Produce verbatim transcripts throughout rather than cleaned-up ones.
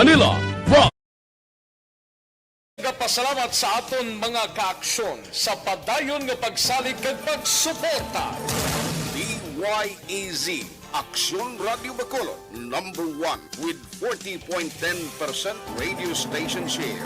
Manila, Broad. Nagapasalamat sa aton mga kaaksyon sa padayon nga pagsalig kag pagsuporta. D Y E Z, Aksyon Radio Bacolod, number one with forty point ten percent radio station share.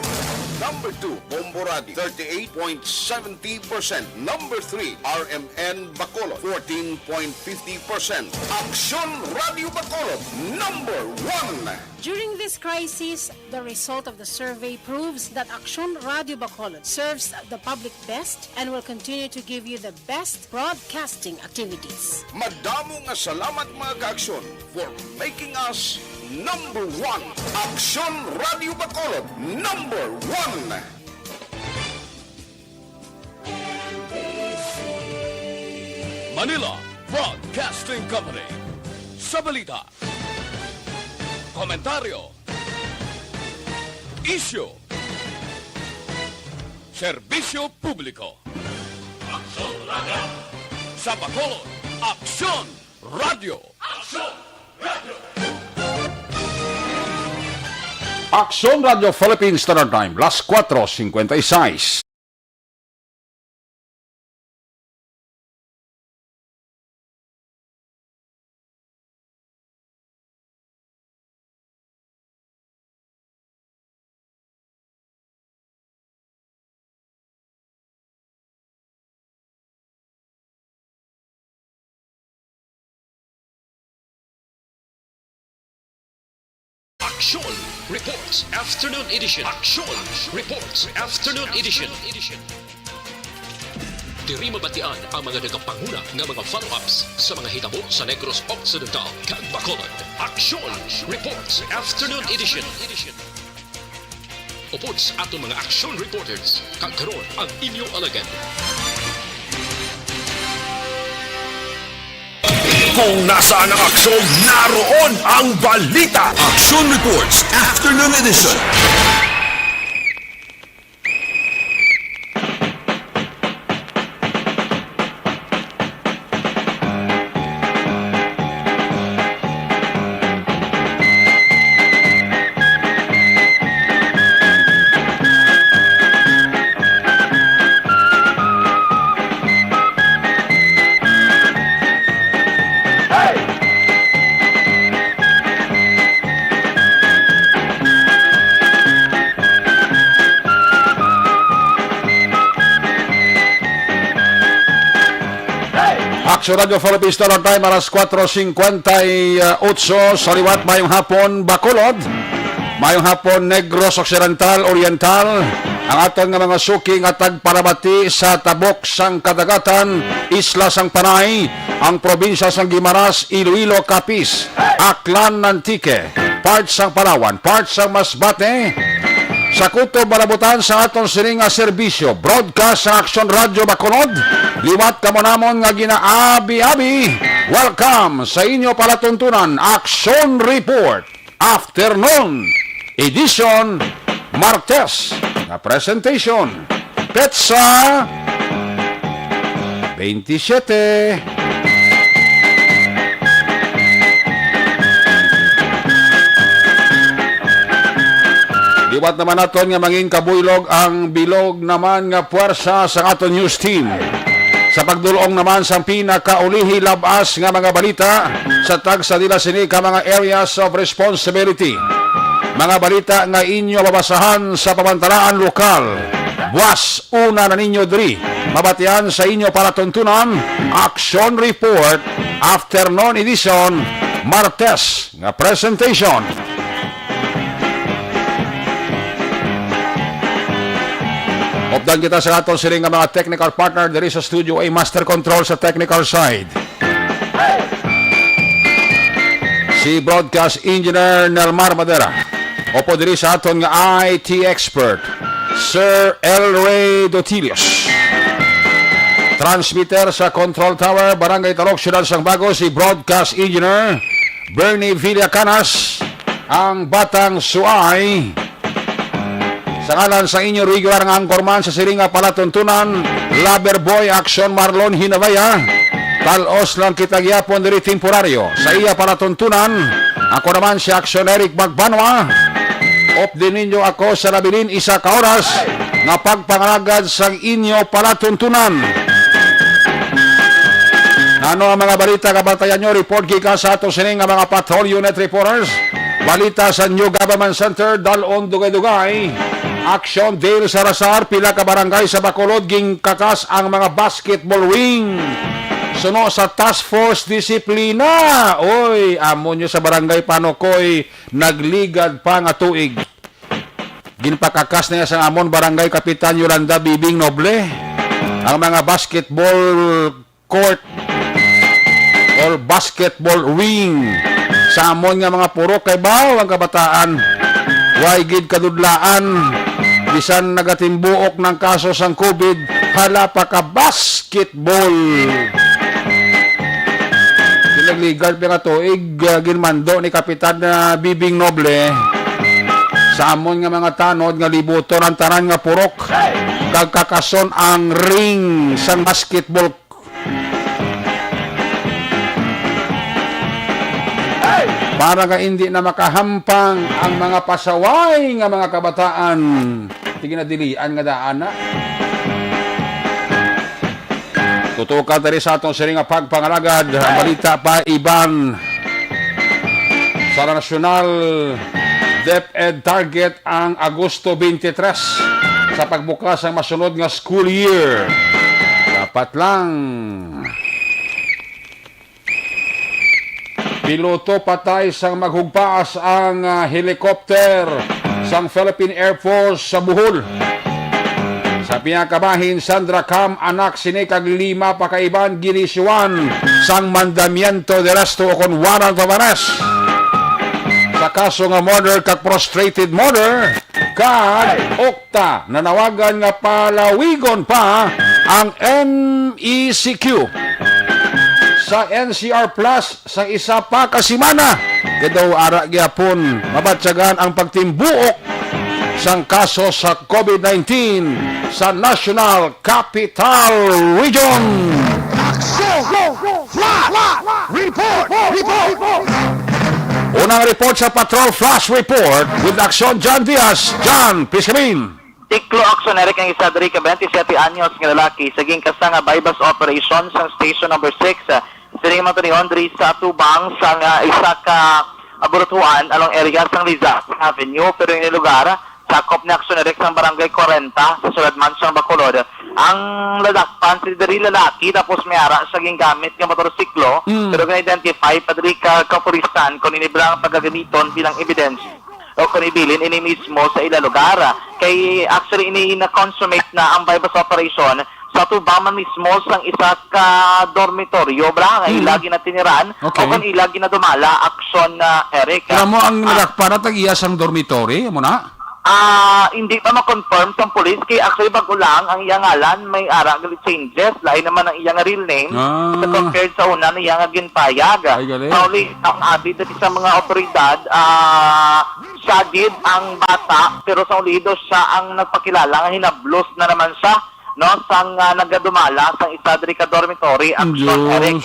Number two, Bombo Radio, thirty-eight point seventy percent. Number three, R M N Bacolod, fourteen point fifty percent. Aksyon Radio Bacolod, number one. During this crisis, the result of the survey proves that Aksyon Radio Bacolod serves the public best and will continue to give you the best broadcasting activities. Madamo nga salamat, mga kaaksyon, for making us number one. Aksyon Radio Bacolod, number one. Manila Broadcasting Company. Sa balita, komentaryo, isyu, serbisyo publiko. Aksyon Radio. Sa Bacolod, Aksyon Radio. Aksyon Radio. Aksyon Radio Philippines Standard Time, las cuatro cincuenta y seis. Aksyon Reports Afternoon Edition. Aksyon Reports Afternoon Edition. Diri mabatian ang mga nagapanguna nga mga follow-ups sa mga hitabo sa Negros Occidental kag Bacolod. Aksyon Reports Afternoon Edition. Upod sa aton mga aksyon reporters, kag karon ang inyo alagad. Kung nasaan ang aksyon, naroon ang balita. Aksyon Reports Afternoon Edition. Aksyon Radio Philippines Standard Time, alas kuwatro singkwenta y otso sa liwat. Mayong hapon, Bacolod. Mayong hapon, Negros Occidental, Oriental. Ang aton nga mga suki nga tagparamati sa tabok sang kadagatan, isla sang Panay, ang probinsya sang Guimaras, Iloilo, Capiz, Aklan, Antique, part sang Palawan, part sang Masbate, sa kutob malabutan sa aton sini nga serbisyo, broadcast sa Aksyon Radio Bacolod, liwat kamo namon nga ginaabi-abi. Welcome sa inyo palatuntunan, Aksyon Report. Afternoon Edition, Martes nga presentation, petsa twenty-seven. Liwat naman naton nga mangin kabuylog ang bilog naman nga puwersa sa aton news team. Sa pagdulong naman sang pinakaulihi lab-as nga mga balita sa tagsa nila sini ka mga areas of responsibility. Mga balita nga inyo mabasahan sa pamantalaan lokal. Buas una na ninyo diri mabatian sa inyo palatuntunan, Action Report, Afternoon Edition, Martes nga presentation. Updan kita sa aton sini nga mga technical partner diri sa Studio A, Master Control sa technical side, si Broadcast Engineer Nelmar Madera. Upod diri sa aton nga I T expert, Sir El Rey Dotilios. Transmitter sa Control Tower, Barangay Talok, Siyudad sang Bago, si Broadcast Engineer Bernie Villacanas, ang Batang Suay. Sa ngalan sa inyo regular nga anchorman sa sini nga palatuntunan, Lover Boy Action Marlon Hinabaya, tal-os lang kita gyapon diri temporaryo. Sa iya palatuntunan, ako naman si Action Eric Magbanwa. Update ninyo ako sa nabilin isa ka oras nga pagpangalagad sang inyo palatuntunan. Ano ang mga balita nga bantayan nyo? Report gikan sa ato sini nga mga patrol unit reporters. Balita sa New Government Center, Dalon, Dugay-Dugay. Aksyon, Dale Salazar, pila ka barangay sa Bacolod, gingkakas ang mga basketball ring. Suno sa Task Force Disiplina. Oy, amo nyo sa barangay Panokoy, nagligad pa nga tuig. Ginpakakas niya sa amon barangay Kapitan Yolanda Bibing Noble ang mga basketball court or basketball ring sa amon nga mga purok, kay baw ang kabataan way gid kadudlaan, bisan nagatimbuok ng kaso sang COVID, hala pa ka basketball. Pinagligad pa nga tuig, ah, ginmando ni Kapitan, ah, Bibing Noble sa amon nga mga tanod nga libuton ang tanan nga purok kag kakason ang ring sang basketball para nga indi na makahampang ang mga pasaway nga mga kabataan. Sige na, dilian nga daan na. Tutukan diri sa atong siring nga pagpangalagad. Ang balita pa, Iban, sa nasyonal, DepEd target ang Agosto twenty-three sa pagbukas sang masunod nga school year. Dapat lang. Piloto patay sang maghugpaas ang, ah, helicopter sang Philippine Air Force sa Bohol. Sa pihak kabahin, Sandra Cam, anak sini kag lima pa ka iban, ginisyuan sang mandamiento de arresto o kon warrant of arrest sa kaso nga murder kag frustrated murder kag okta nanawagan nga palawigon pa ang M E C Q sa N C R Plus sa isa pa ka semana. Kay daw ara gyapon mabatyagan ang pagtimbuok sang kaso sa COVID nineteen sa National Capital Region. Aksyon! Flash! Report! Report! Unang report sa Patrol Flash Report with Aksyon John Diaz. John, please come in. Tiklo, Aksyon Eric, ang isa diri ka twenty-seven anyos nga lalaki sa ginkasa nga buy-bust operation sang Station Number Six, ah, sining mga tunihon diri sa atubang sang, ah, isa ka, ah, buruthuan along area sang Rizal Avenue, pero ini lugar sakop ni Aksyon Eric sang Barangay Cuarenta sa Siyudad man sang Bacolod. Ang nadakpan si diri lalaki, tapos may ara sa gingamit nga motorsiklo, Mm. pero gina-identify pa diri ka kapulisan kung ini bala ang pagagamiton bilang ebidensya o kung ibilin ini mismo sa ila lugar. Kay actually ini na-consummate na ang buy-bust operation sa atubang man mismo sang isa ka dormitoryo, bala, nga Mm. ila ginatiniran o Okay. kung ila ginadumala, Aksyon, ah, Eric. Pero mo ang Ah. nadakpan na tag-iya sang dormitory, mo na? Ah, hindi pa ma-confirm sang pulis kay actually bag-o lang ang iyang ngalan, may ara gali changes, lain naman ang iyang real name Ah. sa compared sa una niya nga ginpayag. Ay, gali. Sa uli, ang abi dati sa mga otoridad, ah, siya gid ang bata, pero sa uli daw siya ang nagpakilala nga hinablos na naman siya, no, sang, ah, nagadumala sang isa diri ka dormitory, Aksyon, Diyos. Eric.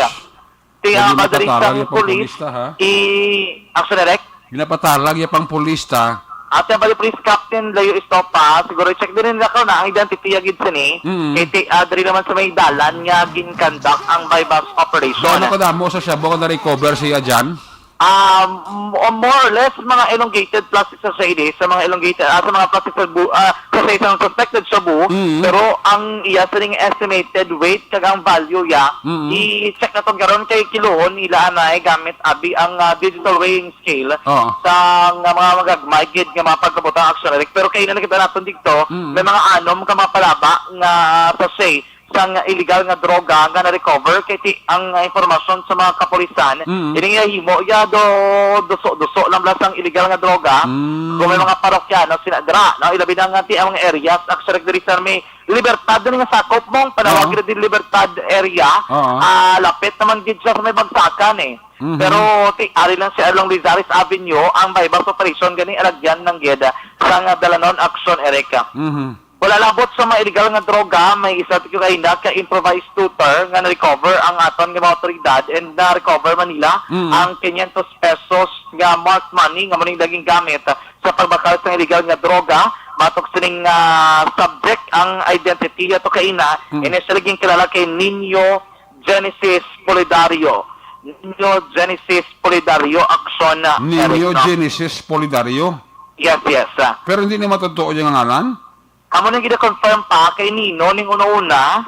Ti, Kaya ah, madali ginapatarag sang ya pang pulis, pulis ta, ha? I-, Aksyon Direct? Ginapatarag ya pang pulis ta. Ate, bali, Police Captain Leo Estopa, siguro i-check din nila ko na ang identity ya gid sini. Mm. Kay ti, ah, diri naman sa may dalan nga ginkandak ang buy-bust operation. Gaano kadamo sa shabu nga na-recover siya dyan? Um, m-, more or less, mga elongated plastic sa shabu, sa mga elongated, ah, sa mga plastic sa bu-, ah, sa isang suspected shabu, Mm. pero ang iya sining estimated weight kag ang value ya, Mm. i-check naton karon kay kiluhon nila anay gamit abi ang, ah, digital weighing scale Oo. sa nga mga magagmay gid nga mga pagkabutang, Aksyon Eric. Pero kay na nakita naton dito, Mm. may mga anom ka mga palaba nga sachet sang illegal nga droga nga na-recover kay ti ang, ah, impormasyon sa mga kapulisan, Mm. ini nga himo ya do duso-duso lang bala sang illegal nga droga. Mm. Kung may mga parokyano sina dira, no, ilabi na nga ti ang mga areas, Aksyon Eric, diri sa may Libertad din nga sakop mo, panawag Oo. gid din Libertad area. Oo. Ah, lapit naman gid siya sa may Bagsakan eh. Mhm. Pero ti ari lang siya along Lizares Avenue, ang buy-bust operation gani alagyan lang gid sang Dalanon, Aksyon Eric. Mhm. Wala, labot sa mga illegal nga droga, may isa ti kaina ka improvised two-ter nga na-recover ang aton nga mga awtoridad, and na-recover man nila Mm. ang quinientos pesos nga marked money nga mao ning naging gamit sa pagbakal sa illegal nga droga. Batok sining, ah, subject, ang identity ato kaina, Mm. initially ginkilala kay Nino Genesis Polidario. Nino Genesis Polidario, Action, ah, Nino Eric, no? Genesis Polidario? Yes, yes, ah. Pero hindi ni matutuo yung ngalan? Amo nang gina-confirm pa kay Nino ning una-una,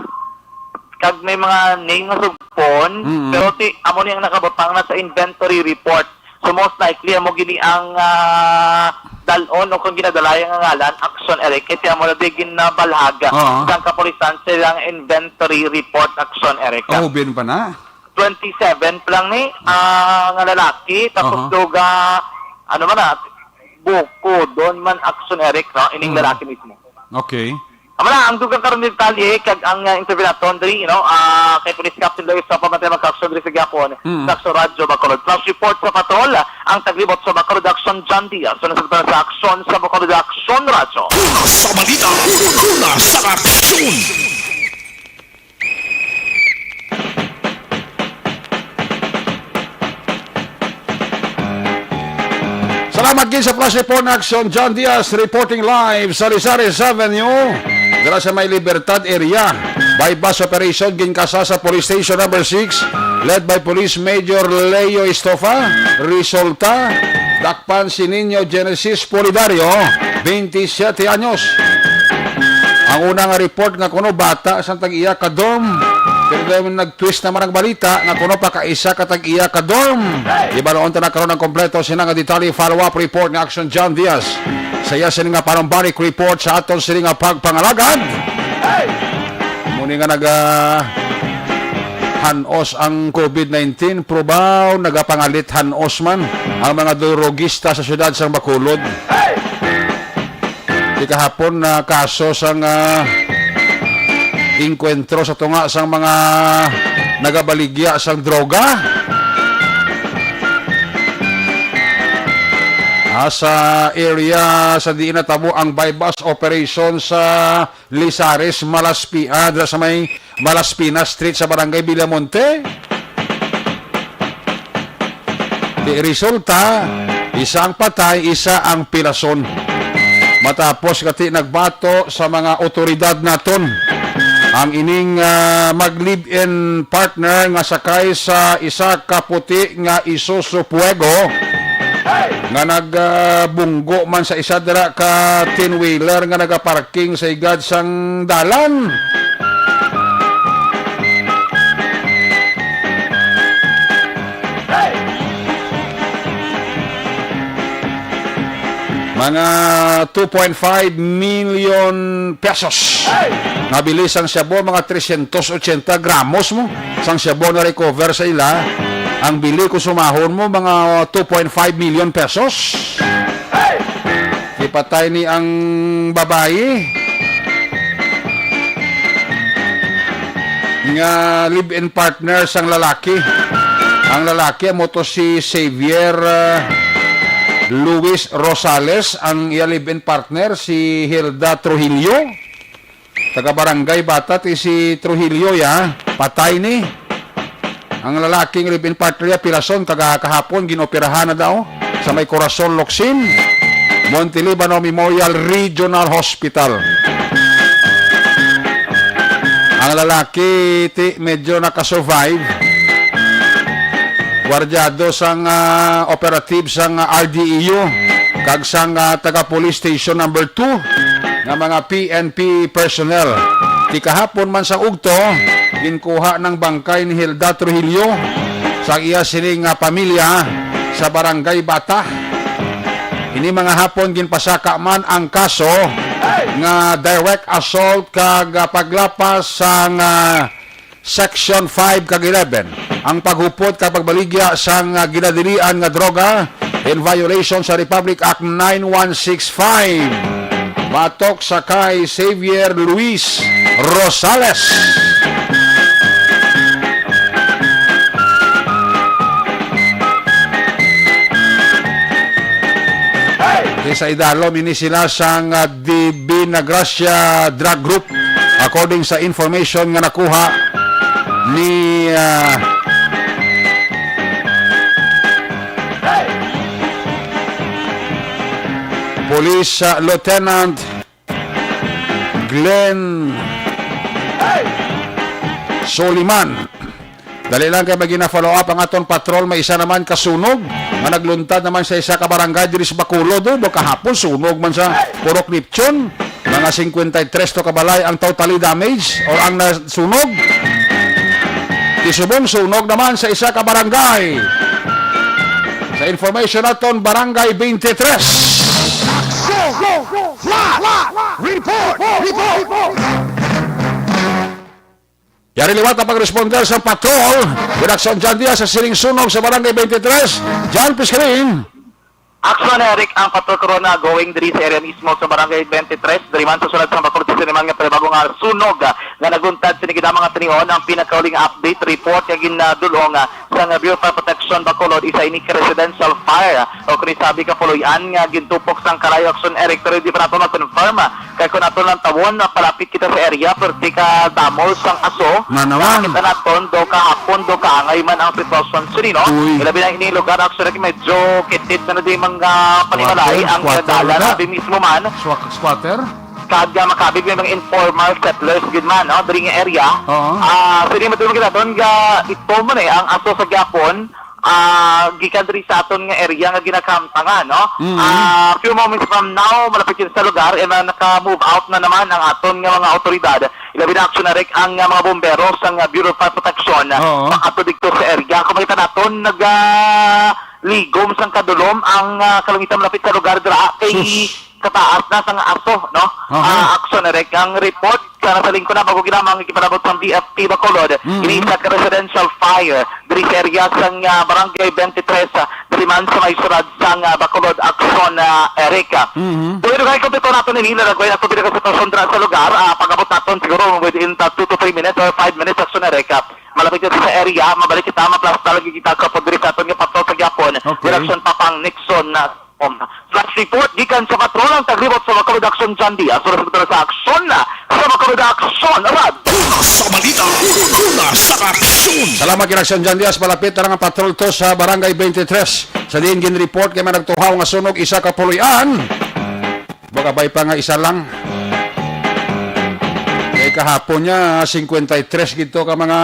kag may mga name nga sugpon, Mm-mm. pero ti-, amo ni ang nakabutang na sa inventory report. So, most likely, amo gini ang, ah, dalon o kung ginadalaya nga ngalan, Action Eric, kay ti amo na di ginabalhag Oo. sang kapulisan silang inventory report, Action Eric. Oh, bin pa na? Twenty-seven pa lang ni, ah, nga lalaki, tapos Aha. duga, ano man na, buko, doon man, Action Eric, no? Ining Mm. lalaki mismo. Okay. Amo na ang dugang karon detalye kag ang, ah, interview naton diri, you know, ah, kay Police Captain Lois sa pamantay magka-action diri sa gihapon Mm. sa Action Radyo Bacolod. Flash report sa Patol, ang taglibot sa Bacolod Action, John Diaz. So, nasagpan sa aksyon sa Bacolod Action Radyo. Una sa balita, una sa aksyon. Salamat gid sa Flash Report na Action. John Diaz reporting live sa Lizares Avenue, dira sa may Libertad area. Buy-bust operation ginkasa sa Police Station Number Six, led by Police Major Leo Estofa. Resulta, dakpan si Nino Genesis Polidario, twenty-seven anyos. Ang una nga report nga kuno bata sang tag-iya ka dorm, pero dayon nag-twist naman ang balita nga kuno pakaisa ka tag-iya ka dorm. Ibaluon ta na karon ang kompleto sina nga detalye. Follow-up report nga Action John Diaz. Sa iya sini nga panumbalik report sa aton sini nga pagpangalagad. Muni nga naga hanos ang covid nineteen, probaw nagapangalit hanos man ang mga drogista sa siyudad sang Bacolod. Di kahapon na kaso sang, ah, engkwentro sa tunga sang mga nagabaligya sang droga. Ah, sa area sa diin natabo ang buy-bust operation sa Lizares, Malaspi-, ah, dira sa may Malaspina Street sa Barangay Villamonte. Di resulta, isa ang patay, isa ang pilason. Matapos kati nagbato sa mga otoridad naton ang ining, ah, mag-live-in partner nga sakay sa isa ka puti nga Isuzu Fuego nga nag, ah, bunggo man sa isa dira ka ten-wheeler nga nagaparking sa higad sang dalan. Mga two point five million pesos. Nabili sang shabu, mga trescientos ochenta gramos mo sang shabu na recover sa ila. Ang bili, kung sumahon mo, mga two point five million pesos. Gipatay ni ang babayi nga live-in partner sang lalaki. Ang lalaki amo to si Xavier, uh, Luis Rosales, ang iya live-in partner si Hilda Trujillo. Taga Barangay Bata ti si Trujillo, ya. Patay ni. Ang lalaki nga live-in partner niya, pilason, kaga-, kahapon, ginoperahan na daw sa may Corazon, Locsin, Monte Libano Memorial Regional Hospital. Ang lalaki, ti, medyo nakasurvive. Gwardyado sang, ah, operative sang, ah, R D E U kag sang, ah, taga Police Station Number Two nga mga P N P personnel. Ti kahapon man sang ugto, ginkuha ng bangkay ni Hilda Trujillo sa iya sini nga pamilya sa Barangay Bata. Ini mga hapon ginpasaka man ang kaso nga direct assault kag, ah, paglapas sang, ah, Section five kag eleven, ang paghupot kag pagbaligya sang, ah, ginadilian nga droga in violation sa Republic Act nine one six five. Batok sa kay Xavier Luis Rosales. Di Sa idalom ini sila sang, ah, Divina Gracia Drug Group, according sa information nga nakuha ni, ah, Police, ah, Lieutenant Glenn Soliman. Dali lang kay may gina-follow up ang aton patrol. May isa naman ka sunog nga nagluntad naman sa isa ka barangay diri sa Bacolod, oh. Kahapon, sunog man sa Purok Neptune. Mga singkwenta y tres to ka balay ang totally damage or ang nasunog. Subong sunog naman sa isa ka barangay. Sa information naton, Barangay twenty-three. Action! Flash! Report! Report! Yari liwat ang pag-responder sa patrol. Good action, John Diaz, sa sining sunog sa Barangay twenty-three. John Piscalin. Action, Eric, ang Patrol Corona going diri sa area mismo sa Barangay twenty-three. Diri man sa sulod sa Bacolod sa siniman nga panibago nga sunog, ah, nga naguntad sini gid ang mga tinion. Ang pinakauling update report nga ginadulong, ah, sang Bureau of Fire Protection Bacolod, isa ini ka residential fire o kung isabi ka puloy-an nga gintupok sang kalayo. Action, Eric, pero di pa nato ma-confirm, ah, kay kung ato lang tawon, ah, palapit kita sa area, perti ka damol sang aso. Nanawa. Nakita naton, do kahapon, do kaangay man ang sitwasyon sini, no? Uy. Ilabi na ini lugar, actually, medyo kitid na na di mga panimalay. Squatter, ang squatter dalan, na? Abi mismo man. Swa-, squatter? Kag, ah, makabig may mga informal settlers gid man, no? Diri nga area. Oo. Ah, so, di mo kita doon, ga, ito man eh, ang aso sa gyapon, ah, gikan diri sa aton nga area nga ginakamtangan, no? Mm. Ah, few moments from now, malapit yun sa lugar, and, ah, naka-move out na naman ang aton nga mga otoridad. Ilabi na action na, Rick, ang, ah, mga bombero sa, ah, Bureau of Fire Protection, ah, Oo. Makato dito sa area. Kung makita naton, nag, ah, ligom sang kadulom ang, ah, kalangitan malapit sa lugar dira. Kay Sus. Kataas na sang aso, no? Aha. Ah, action na, Rick, ang report sa nasa lingkod na bago ginamang ipanabot sang D F P Bacolod. Mm. Ini isa ka residential fire diri sa area sang, ah, Barangay twenty-three, ah, diri man sa may sulod sang, ah, Bacolod, action, ah, Eric. Mhm. Pero kay kompleto naton ini, nalagway na sa pinaka sitwasyon dira sa lugar. Ah, pag-abot naton siguro within the two to three minutes or five minutes, action, Eric. Malapit kita sa area, mabalik kita, maplastar lagi kita sa pagdiri sa aton nga patrol sa gyapon. Okay. Direction Papang Nixon, ah, um, flash report gikan sa patrol ang tagribot sa Bacolod Action, John Diaz. Oras sa aksyon, ah, sa Bacolod Action, Rad. Una sa balita, una sa aksyon. Salamat, Ginaksyon John Diaz. Malapit na nga patrol to sa Barangay twenty-three. Sa diin gin-report kay may nagtuhaw nga sunog, isa ka puloy-an. Bagabay pa nga isa lang. Kay kahapon niya, singkwenta y tres gid to ka mga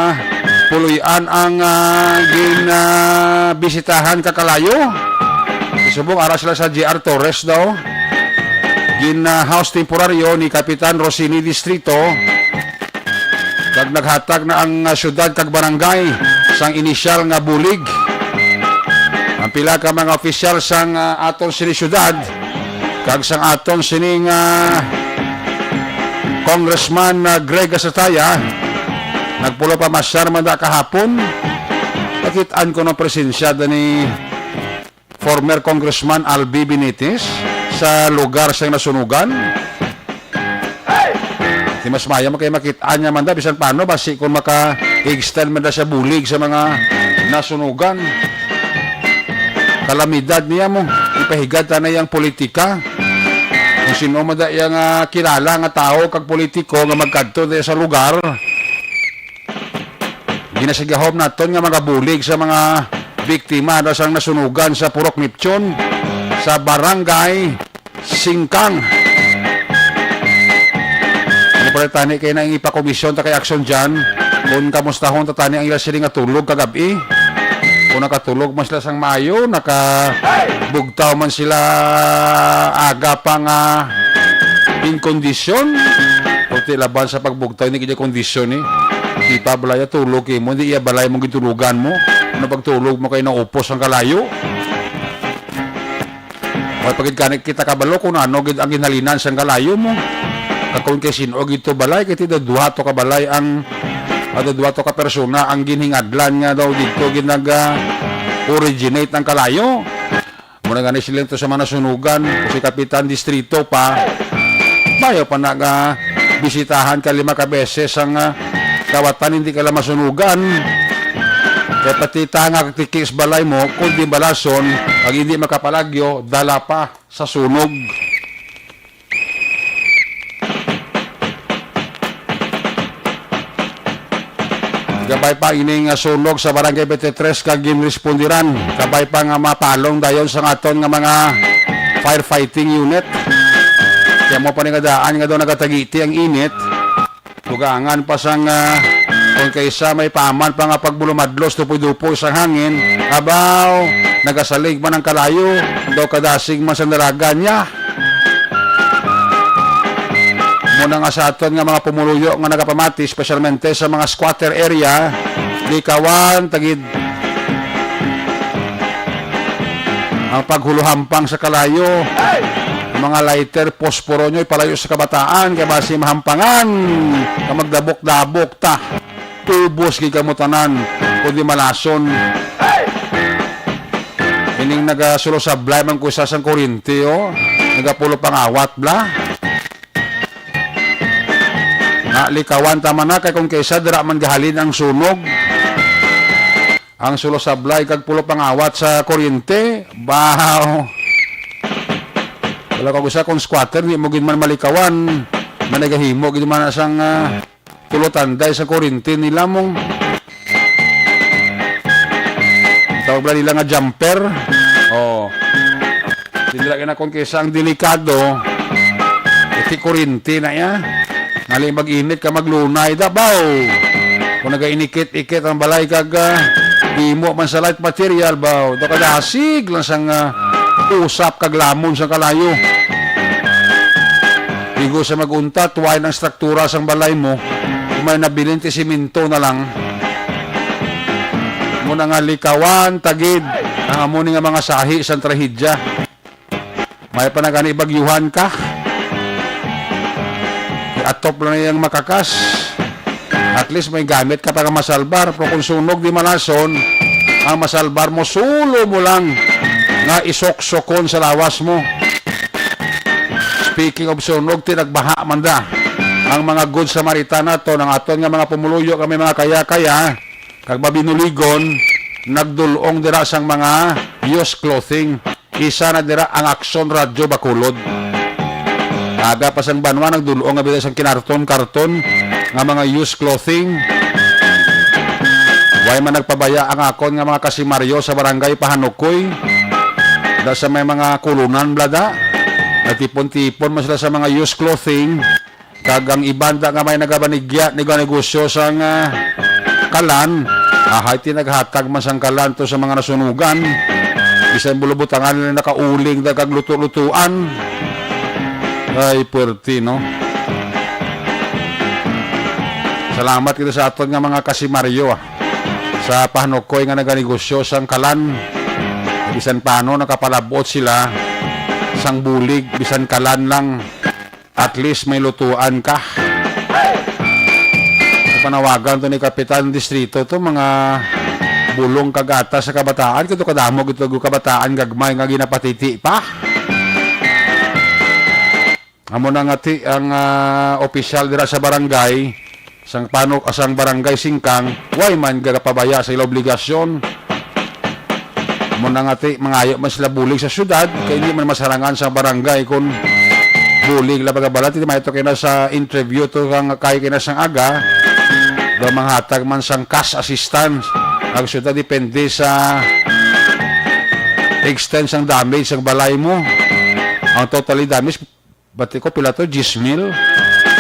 puloy-an ang, ah, gin, ah, bisitahan ka kalayo. Subong ara sila sa J R Torres daw. Gin, ah, house temporaryo ni Kapitan Rosini Distrito. Kag naghatag na ang, ah, syudad kag barangay sang inisyal nga bulig. Ang pila ka mga opisyal sang, ah, aton sini syudad kag sang aton sining, ah, Congressman, ah, Greg Gasataya, nagpulo pa masyar man da kahapon. Nakit-an ko ng presensya da ni former Congressman Albi Benitez sa lugar sa nasunugan. Di mas maayo man kay makit-an niya man da, bisan paano, basi kung maka-extend man da siya bulig sa mga nasunugan. Kalamidad niya mo, ipahigad ta na yang politika. Kung sino man da yang, ah, kilala nga tao kag politiko nga magkadto da sa lugar, ginasigahom naton nga magabulig sa mga biktima na sang nasunugan sa Purok Neptune sa Barangay Singkang. Ano pa rin tani kay nang ipakomisyon ta kay Action John? Kung kamustahon ta tani ang ila sini nga tulog kagabi? Kung nakatulog man sila sang maayo, nakabugtaw man sila aga pa nga in kondisyon, puti laban sa pagbugtaw ni kanya kondisyon ni. Di pa balaya tulog mo, hindi iya balay mong gitulugan mo. Ano pagtulog mo kay naupos ang kalayo? Wala pa gid gani kita kabalo kung ano gid ang ginhalinan sang kalayo mo. Kakon kay sin-o gid to balay, kay ti duha to ka balay ang, ah, duha to ka persona ang ginhingadlan nga daw dito ginag, ah, originate ang kalayo. Muna gani sila to sa mga nasunugan, si Kapitan Distrito pa. Bayo pa na nga bisitahan ka lima ka beses ang, ah, kawatan, hindi ka lang masunugan. Kay pati tanga kag tiki sa balay mo, kundi balason, kag hindi makapalagyo, dala pa sa sunog. Kabay pa ining, ah, sunog sa Barangay twenty-three kag ginrespondiran. Kabay pa nga mapalong dayon sa aton nga mga firefighting unit. Kaya mo pa ni nga daan nga daw nagatagiti ang init. Dugangan pa sang, ah, kung kaysa may paman pa nga pagbulumadlos, dupoy-dupoy sang hangin, abaw, nagasalig man ang kalayo, daw kadasig man sa naraga niya. Muna nga sa aton nga mga pumuluyo nga nagapamati, espesyalmente sa mga squatter area, likawan, tagid ang paghuluhampang sa kalayo. Mga lighter, posporo nyo, ipalayo sa kabataan, kay basi mahampangan, ka magdabok-dabok ta. Tubos gid kamo tanan, kundi malason. Ining nagasulo sablay man ko isa sang kuryente, oh. Nagapulo pangawat, bla. Nga, likawan ta man na, kay kung kaysa dira man gahalin ang sunog. Ang sulo sablay kag pulo pangawat sa kuryente, baw. Wala ka gusa kung squatter, di mo gid man malikawan. Managahimo gid man na sang, ah, tulo tanday sa kuryente nila mong. Tawag ba nila nga jumper? Oh. Sila kinakon kaysa ang delikado. Iti kuryente na iya. Nali mag-init ka maglunay da, baw. Kung nagainikit-ikit ang balay kag, ah, imo man sa light material, baw. Da kadasig lang sang, ah, usap kag lamon sang kalayo. Igo sa magunta, tuwain ang struktura sang balay mo. Kung may nabilin ti simento na lang. Mo na nga likawan, tagid. Ang amo ni nga mga sahi sang trahedya. May pa na gani bagyuhan ka. Atop lang yang makakas. At least may gamit ka para masalbar. Pero kung sunog di malason, ang masalbar mo, sulo mo lang nga isoksokon sa lawas mo. Speaking of sunog, tinagbaha man da ang mga good Samaritan nato, ang aton nga mga pumuluyo kami mga kaya-kaya, kag mabinuligon, nagdul-ong dira sang mga used clothing. Isa na dira ang Aksyon Radyo Bacolod. Aga pa sang banwa, nagdul-ong nga bida sang kinarton-karton nga mga used clothing. Way man nagpabaya ang akon nga mga kasimaryo sa barangay Pahanukoy. Da sa may mga kulunan, blada. Nagtipon-tipon man sila sa mga used clothing. Kag ang iban da nga may nagabanigya, naganegosyo sang, ah, kalan, ahay ti naghatag man sang kalan to sa mga nasunugan. Bisan bulubutangan nila nakauling da kag luto-lutuan. Ay, puwerte, no? Salamat kita sa aton nga mga kasimaryo, ah, sa Pahanukoy nga naganegosyo sang kalan. Bisan paano nakapalabot sila sang bulig, bisan kalan lang. At least may lutuan ka. Panawagan to ni Kapitan Distrito to, mga bulong kag gatas sa kabataan. Kito kadamo gito kabataan gagmay nga ginapatiti pa. Amo na nga ti ang, ah, opisyal dira sa barangay. Sang pano-, sang barangay Singkang, way man gagapabaya sa ila obligasyon. Amo na nga ti, mangayo man sila bulig sa syudad, kay hindi man masarangan sa barangay kung bulig la pagabala. Ti may to kay na sa interview to kang kay kay na sang aga, daw manghatag man sang cash assistance ang syudad, depende sa extent sang damage sang balay mo. Ang totally damage, bati ko, pila to? Diyes mil.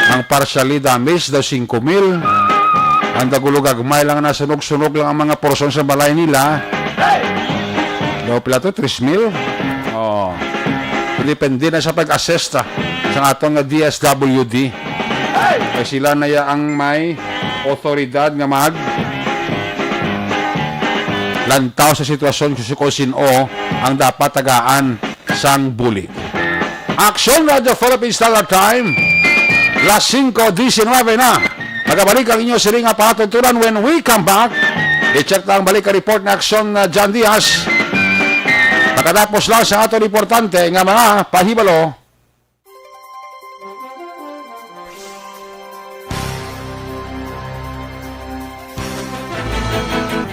Ang partially damaged daw, singko mil. Ang dagulog gagmay lang, nasunog-sunog lang ang mga porsyon sa balay nila. Daw, pila to? Tres mil? Oh. Depende na sa pag-assess ta sa aton nga D S W D. Kay sila na ya ang may otoridad nga mag lantaw sa sitwasyon kung si, kung sin-o ang dapat tagaan sang bulig. Aksyon Radyo Philippine Standard Time, las singko disinwebe na. Magabalik ang inyo siling nga palatuntunan when we come back. I-check ta ang balik ka report ni Aksyon, uh, John Diaz. Pagkatapos lang sa aton importante nga mga pahibalo.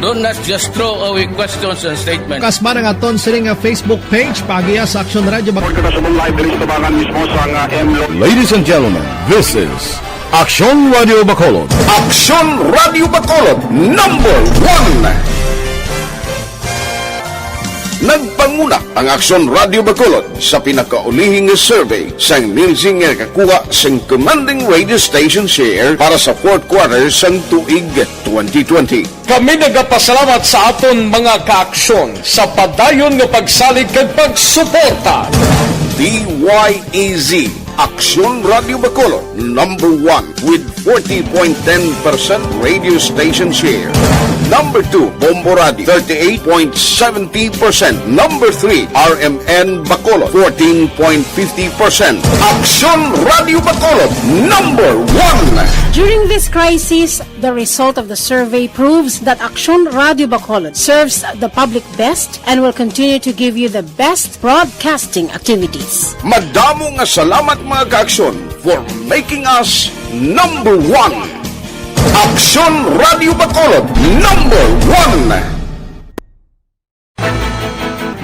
Don't not just throw away questions and statements. Kasma nga aton sini nga Facebook page, paagiha sa Aksyon Radio Bac- Report kita sa live diri sa tabangan mismo sa nga M Lo- Ladies and gentlemen, this is Aksyon Radio Bacolod. Aksyon Radio Bacolod, number one. Nagpanguna ang Aksyon Radio Bacolod sa pinakaulihi nga survey sang Nielsen nga nakakuha sang commanding radio station share para sa fourth quarter sang tuig twenty twenty. Kami nagapasalamat sa aton mga kaaksyon sa padayon nga pagsalig kag pagsuporta. D Y E Z, Aksyon Radio Bacolod, number one with forty point ten percent radio station share. Number two, Bombo Radio, thirty-eight point seventy percent. Number three, R M N Bacolod, fourteen point fifty percent. Aksyon Radio Bacolod, number one. During this crisis, the result of the survey proves that Aksyon Radio Bacolod serves the public best and will continue to give you the best broadcasting activities. Madamo nga salamat, mga kaaksyon, for making us number one. Aksyon Radio Bacolod, number one.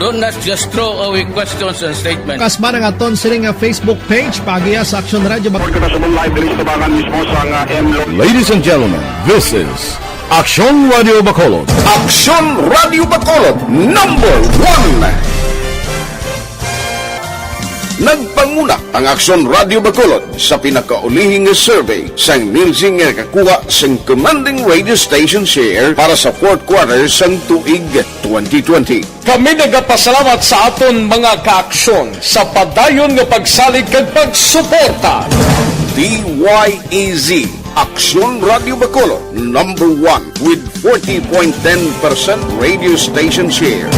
Don't not just throw away questions and statements. Kasma nga aton sini nga Facebook page, paagiha sa Aksyon Radio Bac- Report kita sa live diri sa tabangan mismo sa nga M Lo- Ladies and gentlemen, this is Aksyon Radio Bacolod. Aksyon Radio Bacolod, number one. Nagpanguna ang Aksyon Radio Bacolod sa pinakaulihi nga survey sang Nielsen nga nakakuha sang commanding radio station share para sa fourth quarter sang tuig twenty twenty. Kami nagapasalamat sa aton mga kaaksyon sa padayon nga pagsalig kag pagsuporta. D Y E Z, Aksyon Radio Bacolod, number one with forty point ten percent radio station share.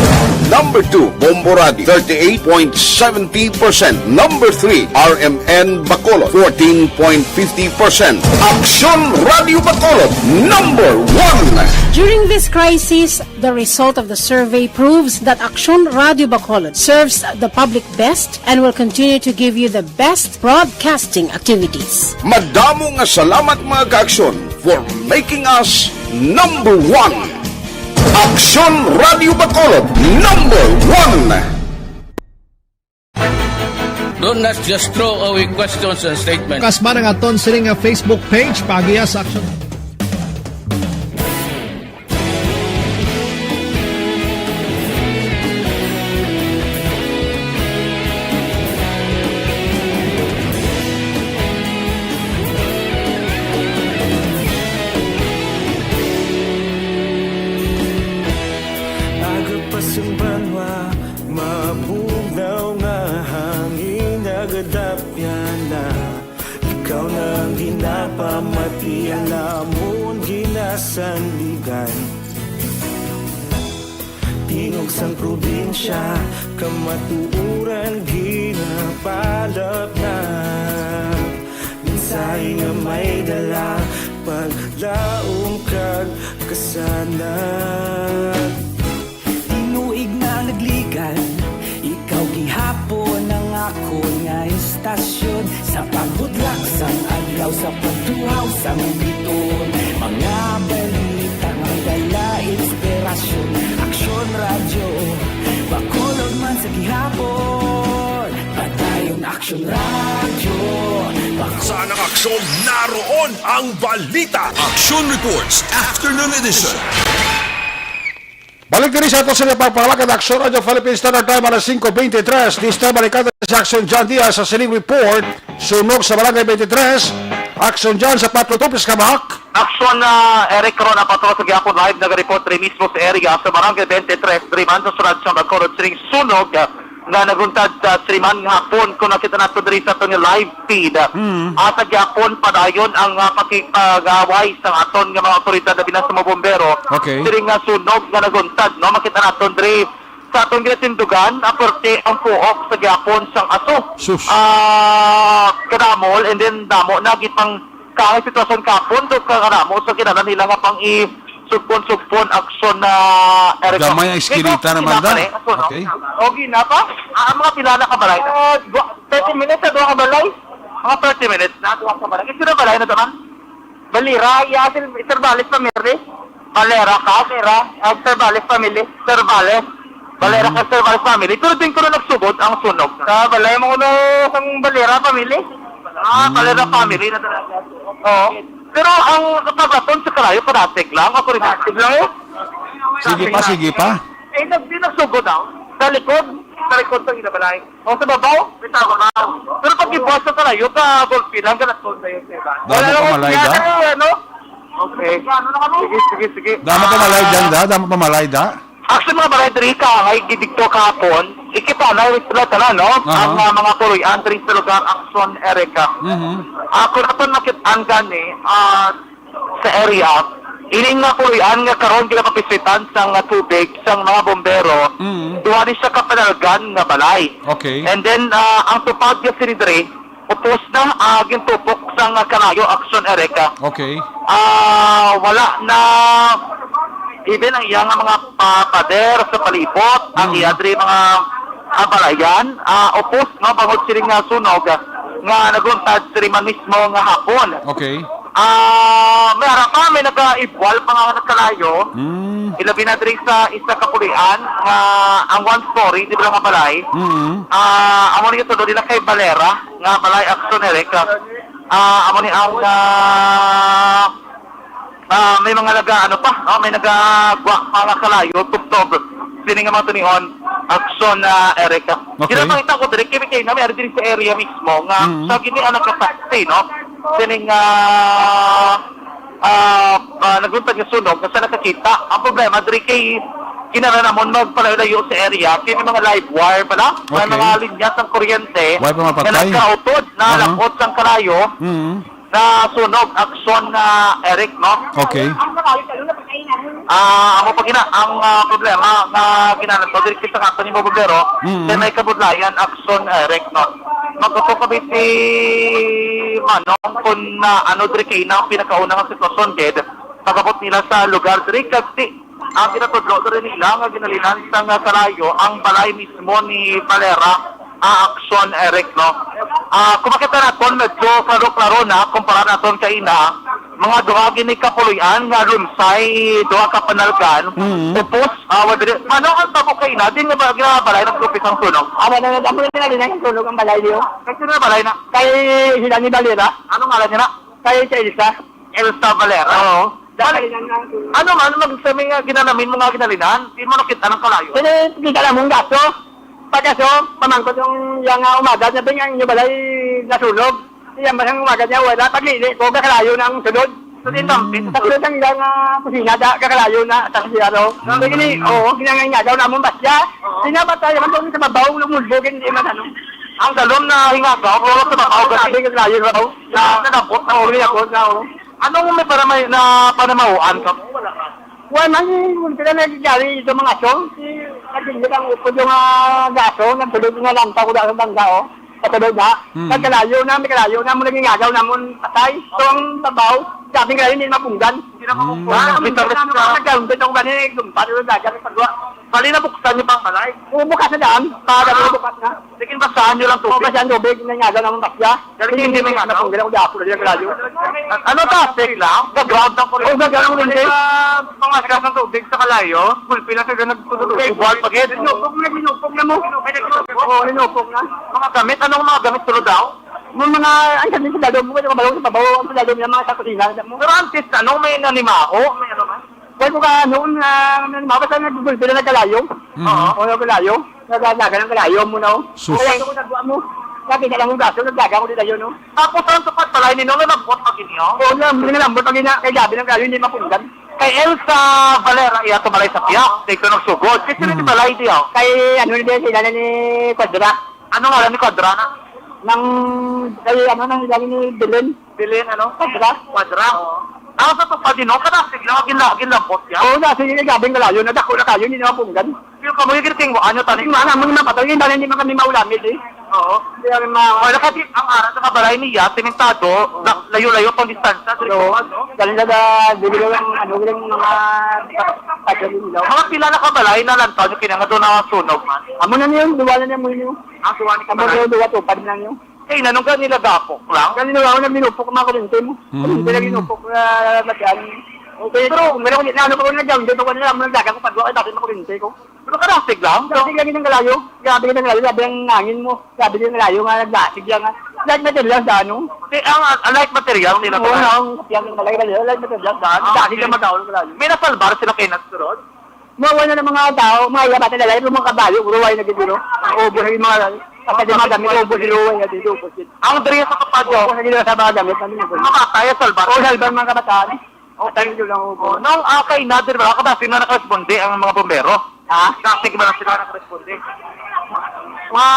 Number two, Bombo Radio, thirty-eight point seventy percent. Number three, R M N Bacolod, fourteen point fifty percent. Aksyon Radio Bacolod, number one. During this crisis, the result of the survey proves that Aksyon Radio Bacolod serves the public best and will continue to give you the best broadcasting activities. Madamo nga salamat, mga kaaksyon, for making us number one. Aksyon Radio Bacolod, number one. Don't not just throw away questions and statements. Kasma nga aton sini nga Facebook page, paagiha sa Aksyon. Aga pa sang banwa, mabugnaw nga hangin, nagadapyan na. Ikaw na ang ginapamati, ang amon ginasandigan. Tingog sang probinsya, kamatuoran ginapalapnat. Mensahe nga may dala, paglaom kag kasanag. Tinuig na nagligan, ikaw gihapon ang akon nga istasyon. Sa pagbudlak sang adlaw, sa pagtuhaw sang bituon, mga balita nga dala inspirasyon. Aksyon Radyo Bacolod man sa gihapon. Padayon Aksyon Radyo Bacolod. Saan ang aksyon, naroon ang balita. Aksyon Reports, Afternoon Edition. Balik diri sa ato sa pagpangalagad, Aksyon Radyo Philippine Standard Time, alas singko bente tres. This time, balikan naton si Aksyon John Diaz sa sining report. Sunog sa Barangay twenty-three. Aksyon John sa Patro Tupis Kabak. Aksyon, ah, Eric Corona, Patro, sa gihapon live, nag-report diri mismo sa area sa Barangay twenty-three, diri man sa syudad sang Bacolod, sining sunog, ah, nga naguntad, ah, sining hapon, kung nakita nato diri sa aton nga live feed. Mm. Asa gyapon padayon ang, ah, pakig-, pag-away sa aton nga mga awtoridad, labi na sa mga bombero. Okay. Diri nga sunog nga naguntad, no? Makita naton diri sa aton ginatindugan, ah, perti ang puok sa gyapon sang aso. Sus. Ah, kadamol, and then damo na gipang kaangay sitwasyon kapon, do ka kadamo sa kinahanglan nila nga pang i-, sugpon-sugpon aksyon na, Eric. Gamay ang iskilita naman, da. Aso, no? Okay. Okay na pa? Ah, mga pila na ka balay na? Ah, dua-, thirty minutes sa duha ka balay. Mga thirty minutes na, duha ka balay. Isa na balay na to, ma'am? Balira, iya, Sir, Sir Balis pa, Mary. Valera ka, Valera, ang Servales family, Servales. Valera Mm. ka, Servales family. Pero din ko na nagsugod ang sunog. Sa balay mo kuno sang Valera family? Ah, Mm. Valera family na talaga. Oo. Pero ang kapagaton sa kalayo, padasig lang. Ako rin. Padasig lang, eh. Sige pa, sige pa. Eh, nag-, di nagsugod daw. Sa likod, sa likod sa ginabalay. O, sa babaw? Sa babaw. Pero pag ibuhat sa kalayo, ka gulpi lang, ganaton na yun, diba? Damo Wala pa namang malay, da? nangyari, ano? Okay. Sige, sige, sige. Damo pa malay, da? Damo pa malay, da? Actually, mga balay diri ka, ay gidikto kahapon, ikita na, wala tanan, no? Aha. Ang, ah, mga puloy-an diri sa lugar, Action Area ka. Mhm. Ako na to nakit-an gani, ah, sa area, ining nga puloy-an nga karon ginapapispitan sang tubig sang mga bombero, Mm. duha ni siya kapanalgan nga balay. Okay. And then, ah, ang tupad nga sini diri, upos na, ah, gintupok sang kalayo, Action Area ka. Okay. Ah, wala na even ang iya nga mga pa-, pader sa palibot, ang Mm. iya diri mga, ah, balayan, ah, upos, no, bangod sini nga sunog, ah, nga naguntad sini man mismo nga hapon. Okay. Ah, may ara pa, may nagaibwal pa nga nagkalayo. Mm. Ilabi na diri sa isa ka pulian nga ang one story, di ba, nga balay? Mm. Ah, amo ni ito, di na kay Valera, nga balay Action Area ka. Ah, amo ni ang, ah, ah, may mga naga, ano pa, no? May nagagwa pa nga kalayo, tubtob. Sini nga mga tunion, Action, ah, Area ka. Okay. Ginapakita ko diri, kay, kay na may ari diri sa area mismo nga Mm. sa gini ang nagkataksi, no? Sining, ah, ah, ah, naguntad nga sunog, nga sa nakakita. Ang problema, diri kay kinahanglan namon magpalayo-layo sa area, kay may mga live wire pala, may Okay. mga linya sang kuryente Wire pa nga mapatay? nagkautod, Aha. nalapot sang kalayo, Mm. na sunog, Action, ah, Eric, no? Okay. Ah, amo pa gina, ang, ah, problema nga ginanad ko, diri kita nga ni bombero, Mm. then may kabudlayan, Action, Eric, no? Magkatukabi si Manong kung, ah, ano diri kay na ang pinakauna nga sitwasyon, gid, pag-abot nila sa lugar diri, kag ti, ang ginatudlo diri nila nga ginalinan sa nga kalayo ang balay mismo ni Valera, ah, Action, Eric, no? Ah, kung makita naton, medyo klaro-klaro na kumpara naton kaina, mga duha gini ka puloy-an nga lunsay, duha ka panalgan, Mm. upos, ah, wala diri. Ano ang tabo kaina? Di nga ba ginabalay nag-upis ang sunog? Amo na, amo na nila din ang sunog ang balay niyo. Kasi na balay na. Kay sila ni Valera. Ano ngalan niya na? Kay sa Elsa. Elsa Valera? Oo. Dali. Ano man, ano man sa mga ginalamin mo nga ginalinan? Di mo nakita ng kalayo? Kini, kita lang mong gaso. Pagkaso, pamangkot yung yang, ah, umaga, sabi nga inyo balay nasunog. Iya, masang umaga niya, wala. Paglili ko, kakalayo na ang sunod. So, di tampin. Sa sunod ang ilang, ah, kusina, da, kakalayo na, sa kasiyaro. Ah. Kaya gini, oo, ginangangagaw namon ba siya? Oo. Pinapatay naman doon sa babaw, lumulbog, hindi man ano. Ang galon na hingagaw, pero sa babaw, Sabi, kasi kakalayo sa babaw. Na, nalabot na Oo, ulo. Nalabot na, oo. Anong may para may, na panamauan ka? Wala man, eh, kung sila nagigari sa mga song, si, nagigit ang upod yung, ah, gaso, nagtulog nga lang, ako sa bangga, oh. Patulog na. Hmm. Nagkalayo na, may kalayo na, mo naging agaw namon patay. So, ang babaw, sabi nga, hindi mapunggan. Hindi na mapunggan. Hmm. Ah, ang bitaw na mga nagkaroon, bitaw ba ni, gumpa, yung dagat, yung pagwa. Bali, nabuksan niyo pa ang balay? Oo, bukas na daan. Para Ah. bukas na. Sige, basahan niyo lang tubig. Oo, basahan tubig, may ngaga naman basya. Dali, hindi may ngaga. Hindi na ko dapol, hindi na kalayo. Ano, traffic lang? Ga-ground ang kuryente? Oo, ga-ground ang kuryente. Sa mga sigas ng tubig sa kalayo, gulpi lang sila nagtutulog. Ubuan pa, gid. Ginupog na, ginupog na mo. Oo, ginupog na. Mga gamit, anong mga gamit tulo daw? Yung mga, ang sabi sa lalo mo, yung mga balong sa babaw, ang sa lalo niya, mga sa kusina, alam mo. Pero antes, ano, may nanimaho, may ano man? Wala ko ka, noon, ah, may mga basta nagbubulpi na nagkalayo. Mhm. Oo, nagkalayo. Nagdadagan ng kalayo mo, no? Sus. Kaya ito ko nagbuha mo. Nakita lang yung gaso, nagdagan ko dito yun, no? Tapos ang tupad balay ni Nolo, nagbuhat pag inyo? Oo, lang, hindi na lang, buhat pag ina-, kay gabi ng kalayo, hindi mapunggan. Kay Elsa Valera, iya to balay sa Piak, dito nagsugod. Kasi Mhm. nito balay di, oh. Kay, ano, hindi, sila na ni Quadra. Ano ngalan ni Quadra na? Nang, kay, ano, nang ilang ni Belen. Bilin, ano? Kwadra. Kwadra. Oo. Ako sa tupad din, no? Kadasig lang, ginla-, ginlambot yan. Oo, na, sige, gabing kalayo, nadako na kayo, hindi na mapunggan. Yung kamoy, ginitingwaan nyo, tani. Tingnan naman yung mapatay, hindi na, hindi man kami maulamid, eh. Oo. Hindi kami ma- Wala kasi, ang arat sa kabalay niya, simentado, Oo. na, layo-layo pang distansya, sa Oo. likod, no? Galing na da, bibili ko yung, ano, yung mga pagkain nila. Mga pila na kabalay na lantaw nyo kinanga doon na sunog man? Amo na niyo, duwa na niya mo niyo. Ah, suwa ni Amo kabalay. na, duwa, tupad na niyo. Eh, nanong ka nila gapok lang? Ganun lang, nagminupok ang mga kuryente mo. Mm. Kuryente na ginupok, ah, latian. Okay, pero kung meron ko, ano pa ko na dyan, dito ko na lang, nagdagan ko, pag-, ay, bakit makuryente ko? Pero karasig lang, pero Kasi ganyan ang kalayo, grabe ka ng kalayo, grabe ang hangin mo, grabe ka ng kalayo nga, nagdasig lang nga. Light material sa ano? Eh, ang, ang light material nila Oo, pala. Ang kapiyan ng kalayo, light material sa ano? Ah, Dahil okay. Ka magkaon ng kalayo. May nasalbar sila kay Nagsurod? Mawala na mga tao, mga iya bata lalaki, mga kabayo, ruway na gid, no? Ubos ang mga, kapag yung mga gamit, ubos, ruway na gid, ubos gid. Ang diri sa Kapadyo. Ubos na gid sa mga gamit, ano, ubos. Mga bata, iya salbar. Oo, salbar mga kabataan. Okay. Tayo lang, ubos. Oh, nung, ah, kay Nader, wala ka ba? Sino nakaresponde ang mga bombero? Ha? Kasi ba sila nakaresponde? Mga,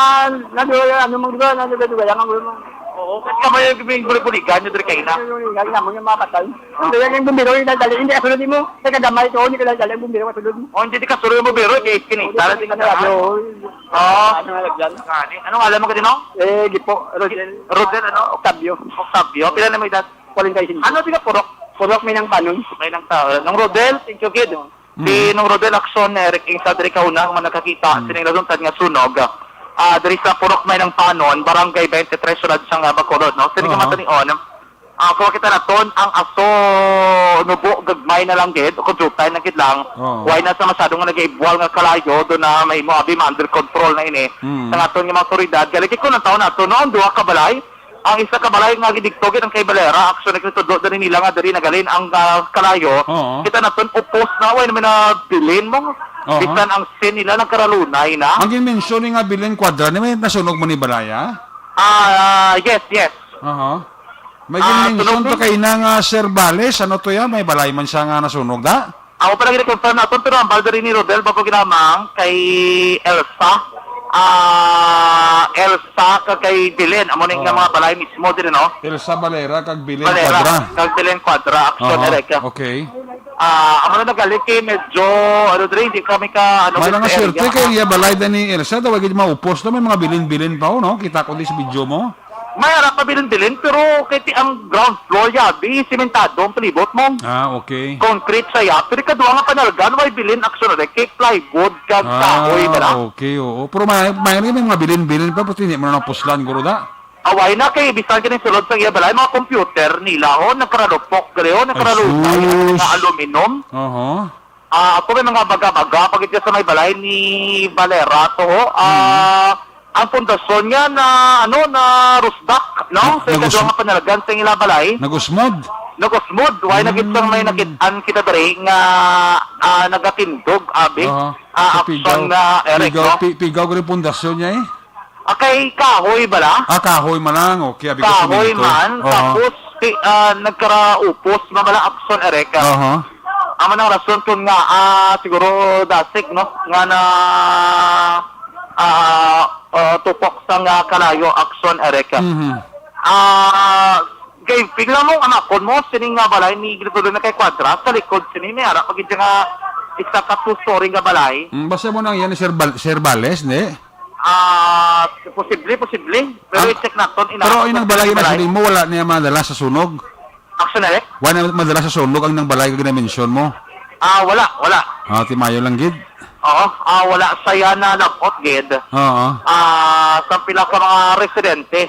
nag-, ano, mga, nag-, nag-, nag-, nag-, Oo, kasi ka may, may buligan nyo diri kaina. Yung, yung, yung, yung mga patay. Hindi yan yung bumbero, yung dali, hindi kasunod mo. Kaya gamay ito, hindi ka dali, yung bumbero, kasunod mo. Oh, hindi di kasunod yung bumbero, kay kinita na din ka. Oo. Ano nga lang dyan? Gani. Anong alam mo ka din, no? Eh, Gipo, Rodel. Rodel, ano? Octavio. Octavio. Pila na may edad? Forty-five. Ano, di ka purok? Purok may nang panon. May nang tao. Nung Rodel, thank you, kid. Si Mm. Nung Rodel Action, Eric King, sa diri kauna, ang mga nakakita, Mm. sining naluntad nga sunog. Ah, diri sa Purok May ng Panon, Barangay twenty-three, sulod sa nga Bacolod, no? Sini ka Oo. Matanion, ah, kung makita naton, ang aso nubo gagmay na lang gid, o kung jutay na gid lang, Oo. Way na sa masyado nga nagaibual nga kalayo, doon na may mo abi ma-under control na ini. Mm. Sa aton nga mga otoridad, galing kung ang taon nato, no? Ang duha ka balay, ang isa ka balay nga gidikto gid ang kay Valera, actually, nagtutudlo diri nila nga diri nagalin ang, ah, kalayo. Oo. Kita naton upos na, way naman na bilin mo. Oo. Bisan ang sin nila nagkaralunay na. Ang ginmensyon ni nga bilin kwadra, ni may nasunog man ni balaya? Ah, yes, yes. Aha. May Ah, ginmensyon sunog to din. Kay na nga Sir Bales, ano to ya? May balay man siya nga nasunog da? Ako pa lang gini-confirm naton, pero ang balda rin ni Rodel, bago ginamang, kay Elsa. Ah, Elsa, ka kay Belen. Amo na yung Oo. Mga balay mismo din, no? Elsa Valera, kag Belen Valera, Cuadra. Kag Belen Cuadra, action Oo, direct. Okay. Ah, amo na nagalit kay medyo, ano, dre, hindi kami ka, ano, May nga area. Swerte kay iya balay da ni Elsa, daw gid maupos na, may mga bilin-bilin pa, oh, no? Kita ko di sa video mo. May ara pa bilin-bilin, pero kay ti ang ground floor, yabi, simentado ang palibot mo. Ah, okay. Concrete siya, ya. Pero kadwa nga panalgan, may bilin, actually, kay plywood, kag Ah, kahoy, bala. Okay, oo. Pero may, may, may mga bilin-bilin pa, pati hindi mo na napuslan, guro da. Away na, kay bisan kini sulod sa iya balay, mga computer nila, oh, nagkaralupok, gali, oh, Ay, nagkaralupok, sus. Mga aluminum. Oho. Ah, ako may mga baga-baga, pag ito sa may balay ni Valera to, ho. Ah, Mm. Ang pundasyon niya na, ano, na rusdak, no? Nag-, Sa nagus-, ikadwa nga panalagan sa ila balay. Nagusmod? Nagusmod. Why na gid sang may Mm. nakit-an kita diri nga, ah, nagatindog, abi? Aha. Ah, Sa action pigaw. Nga, Eric, Pigaw, no? Pi-, pigaw ko rin pundasyon niya, eh. Ah, kay kahoy bala? Ah, kahoy man lang. Okay, abi ko Kahoy simento. Man. Aha. Tapos, ti-, ah, nagkaraupos, mabala action, Eric. Aha. Amo nang rason kun nga, ah, siguro dasig, no, nga na, ah, ah, tupok sang, ah, kalayo action, Eric. Mhm. Ah, kay bigla mo amakon mo sining nga balay ni Gregorio na kay Cuadra sa likod sini may ara pa gid nga isa ka two-story nga balay. Mm, basta mo nang yan, Sir Bal-, Sir Bales, ne? Ah, posible, posible. Pero Ang, i-check naton, ina-, pero ang inang balay na balay. Siling mo, wala niya madala sa sunog? Actually, Wala na madala sa sunog ang inang balay nga ginamensyon mo? Ah, wala, wala. Ah, timayo lang gid. Oo, ah, wala saya na labot gid. Oo. Ah, sa pila ka mga residente.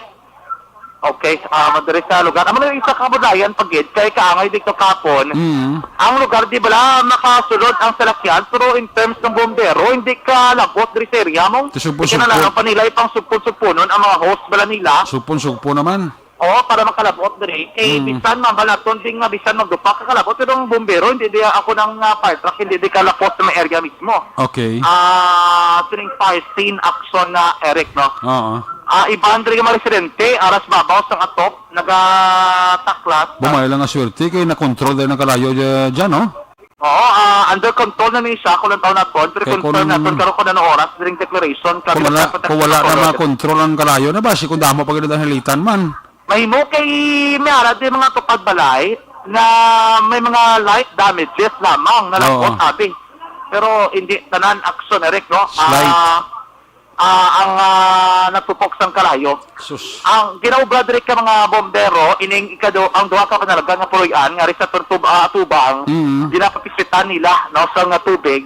Okay, ah, madiri sa lugar. Amo na yung isa ka budlayan pa gid, kay kaangay dito kapon. Mm. Ang lugar, di bala, makasulod ang salakyan, pero in terms ng bombero, hindi ka labot diri sa area mo. Ti sugpo-sugpo. Kinahanglan pa nila ipang sugpon-sugponon ang mga hose bala nila. Sugpon-sugpo naman. Oo, para makalabot diri. Kay Mm. bisan mabalaton din nga bisan magdupa ka kalabot, pero ang bombero, hindi di ako ng, ah, fire truck, hindi di kalapot sa may area mismo. Okay. Ah, sining fire scene action na, Eric, no? Oo. Ah, iban diri nga mga residente, aras babaw sang atop, nagataklas. Bumay lang nga swerte kay na-control dahil ng kalayo dya-, dyan, no? Oo, ah, under control na ni siya, kung lang taon naton, pero Kay confirm kung naton, karon kung ano oras, during declaration, kung wala, kung wala na mga control ang kalayo na ba, si kung damo pag ang halitan man. Mahimo kay may ara di mga tupad balay na may mga light damages lamang na Oo. Nagkot, abi. Pero hindi tanan action, Eric, no? Slight. Ah, ah, ang, ah, natupok sang kalayo. Sus. Ang ginaobra diri ka mga bombero, ining ikado, ang duha ka panalagan nga puloy-an nga ri sa Turtub-, ah, Atubang, Mm. ginapapispitan nila, no, sa nga tubig.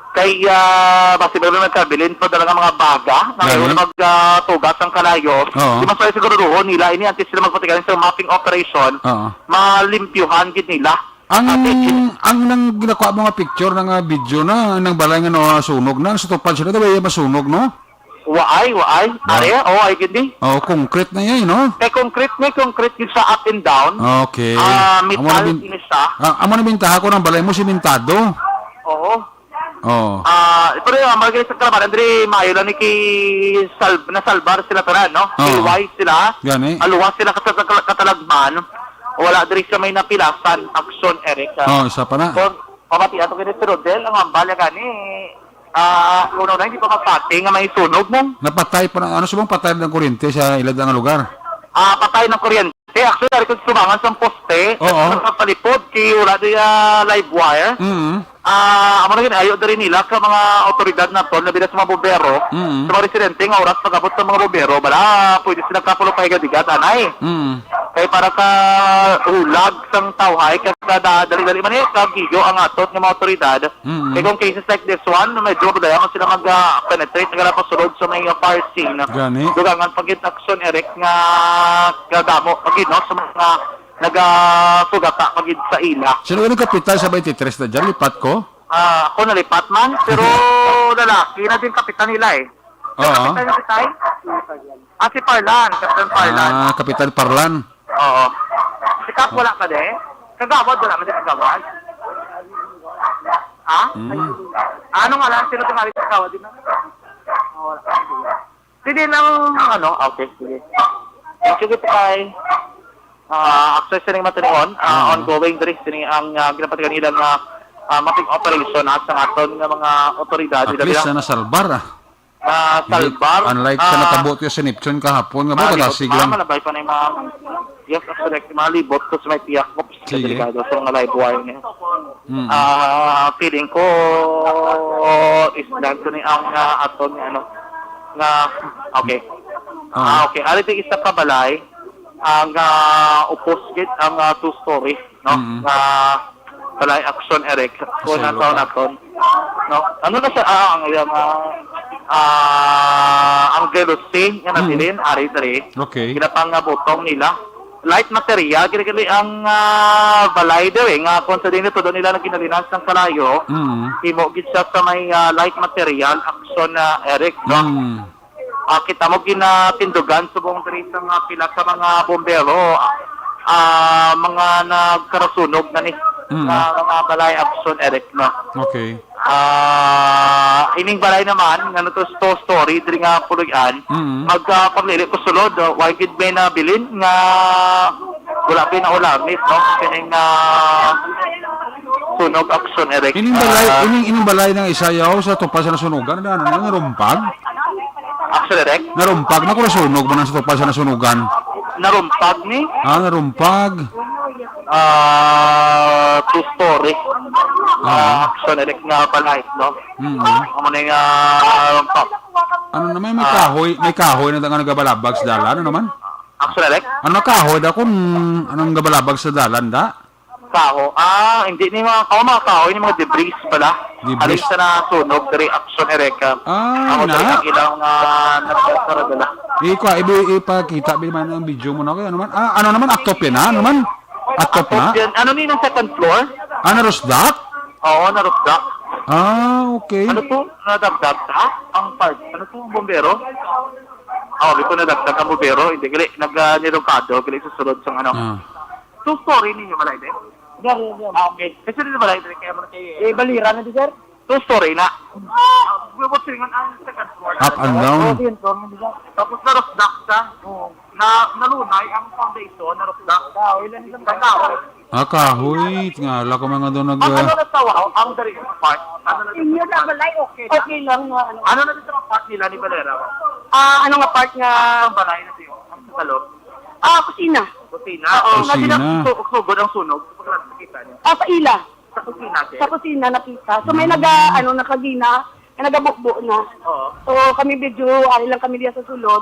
Kay, ah, basi ba naman kabilin pa talaga mga baga, na Gani? May mag, ah, tugas ang kalayo. Oo. Di mas siguraduhon nila, ini antes sila magpatigayon sa mapping operation, Oo. Malimpyuhan gid nila. Ang, ang nang ginakuha mo nga picture na nga video na, nang balay nga nasunog na, sa tupad sila, di ba, iya masunog, no? Waay, waay. Ba? Are, oh, ay gini. Oh, concrete na yan, no? Kay concrete ni, concrete ni sa up and down. Okay. Ah, Amo na metal bin-, ini siya. Ah, amo na bintaha ko ng balay mo, simentado. Oo. Oh. Ah, pero yung mga sa Kalaban, Andre, maayo lang ni kay Sal-, nasalbar sila tanan, no? Oo. Kilway sila. Gani. Aluwas sila katal-, katal-, katalagman. Wala diri sa may napilasan, action, Eric. Oh, isa pa na. Kung pamati ato kini si Rodel, ang hambal niya gani, ah, una-una, hindi pa mapati nga may sunog mo. Napatay pa na, ano, subong patay ng kuryente sa ilad nga lugar? Ah, patay ng kuryente. Actually, dari ko sumangan sa poste, Oo. Nagpalipod, kay wala di, ah, live wire. Mm. Ah, amo na gid, ayo diri nila ka mga otoridad naton, labi na sa mga bombero, Mm. sa mga residente nga oras pag-abot sa mga bombero, bala, pwede sila kapulo pahigadigad, anay. Mm. Kay para ka hulag sang tawhay, kag kada dali-dali man eh, kagiyo ang aton nga mga otoridad. Mm. Kay kung cases like this one, medyo madaya man sila mag, ah, penetrate, nga pasulod sa may, ah, fire scene. Gani. Dugangan pa gid action, Eric, nga kadamo pa gid, no, sa mga nagasugata pa gid sa ila. Sino yung kapitan sa twenty-three na dyan? Lipat ko? Ah, ako nalipat man, pero lalaki na din kapitan nila eh. Oo. Kapitan yung pitay? Ah, si Parlan, Kapitan Parlan. Ah, Kapitan Parlan. Oo. Si Kap wala pa din? Kagawad, wala man si Kagawad? Ha? Mm. Ano nga lang, sino tumali sa Kagawad? Di na? Oh, wala. Sige lang, ano, okay, sige. Sige, Tay. Ah, actually, sining matunuon, ah, Ah. ongoing diri, sini ang, ah, ginapatigan nila nga, ah, mapping operation at sa aton nga mga otoridad. At Sila least, nila na nasalbar, ah. Hindi, nasalbar, unlike sa ah, natabo to sa Neptune kahapon, nga ba, malibot kadasig pa, lang. Malabay pa na yung mga, yes, actually, malibot ko sa may piyakop, sa Sige. Delikado sa mga live wire niya. Mm. Ah, feeling ko, isdan ko ni ang, ah, aton nga, ano, nga, okay. Ah. Ah, okay. Ari di isa ka balay, ang, ah, upos gid ang, ah, two story, no? Mm. Nga balay action, Eric. Kung Sa nataon lupa. Naton, no? Ano na siya? Ah, ang iyang, ah, ah, ang jealousy nga Mm. nabilin, ari diri. Okay. Ginapangabutong nila. Light material, ginagili ang, ah, balay daw eh, nga kung sa din ito, doon nila nagkinalinan sa kalayo, Mm. himo gid siya sa may, ah, light material, action na, Eric, no? Mm. Ah, kita mo ginatindugan subong diri sa mga pila ka mga bombero, ah, mga nagkarasunog na ni Mm. sa mga balay action, Eric, no? Okay. Ah, ining balay naman, nga nato two story diri nga puloy-an, Mm. mag, ah, paglili ko sulod, oh, why gid may nabilin nga wala pa naulamit, no? Kining, ah, sunog action, Eric. Ining balay, Ah. ining, ining balay ng isayaw sa tupad sa nasunugan, ano, ano, narumpag? Action, Eric? Narumpag na kung nasunog man ang sa tupad sa nasunugan. Narumpag ni? Ah, narumpag. Ah, two story. Ah. Ah, action, Eric, nga balay, no? Mm. Amo na nga, ah, pa- Ano naman, may Ah. kahoy, may kahoy na nga nagabalabag sa dalan, ano naman? Action, Eric? Ano na kahoy da kung anong gabalabag sa dalan da? Kaho-, ah, hindi ni mga, oh, mga kahoy, ni mga debris pala. Debris. Alin sa nasunog, diri action, Eric, ah, Ay, amo na. Diri ang ilang, ah, nagsasaradala. Ikaw, ibi-, ipakita, bi, naman ang video mo na, kaya naman, ah, ano naman, atop yan, ha? Ano man? Atop na? Atop yan. Ano ni, ng second floor? Ah, narusdak? Oo, narusdak. Ah, okay. Ano to? Nadagdag ka? Ang part. Ano to? Ang bombero? Oh, di ko nadagdag ang bombero. Hindi, gali. Nag, ah, nilungkado. Gali, susunod sa ano. Ah. Two story ninyo, malay din? Dari, dari. Ah, okay. Kasi dito malay din. Kaya mo na kayo eh. Eh, balira na di, sir? Two story na. Ah, we were sitting on ang second floor. Up and down. Oh, yun, yun, yun. Tapos narusdak siya. Oo. Na, nalunay ang foundation, narusdak. Kahoy lang isang kahoy. Ah, kahoy. Tingala ko mga doon nag, Ang ano ah, na tawa, ang dari part. Ano na Inyo na balay, okay na? Okay lang nga, ano. Ano na dito ang part nila ni Valera? Ah, ano nga part nga Ang balay na siyo, ang sa loob. Ah, kusina. Kusina. Oo. Nga Kusina. Sila, su-, sugod ang sunog. Pag nakita niyo. Ah, sa ila. Sa kusina, sir. Sa kusina nakita. So, may Mm. naga-, ano, nakagina, may nagabukbo na. Oo. So, kami medyo, ari lang kami diya sa sulod.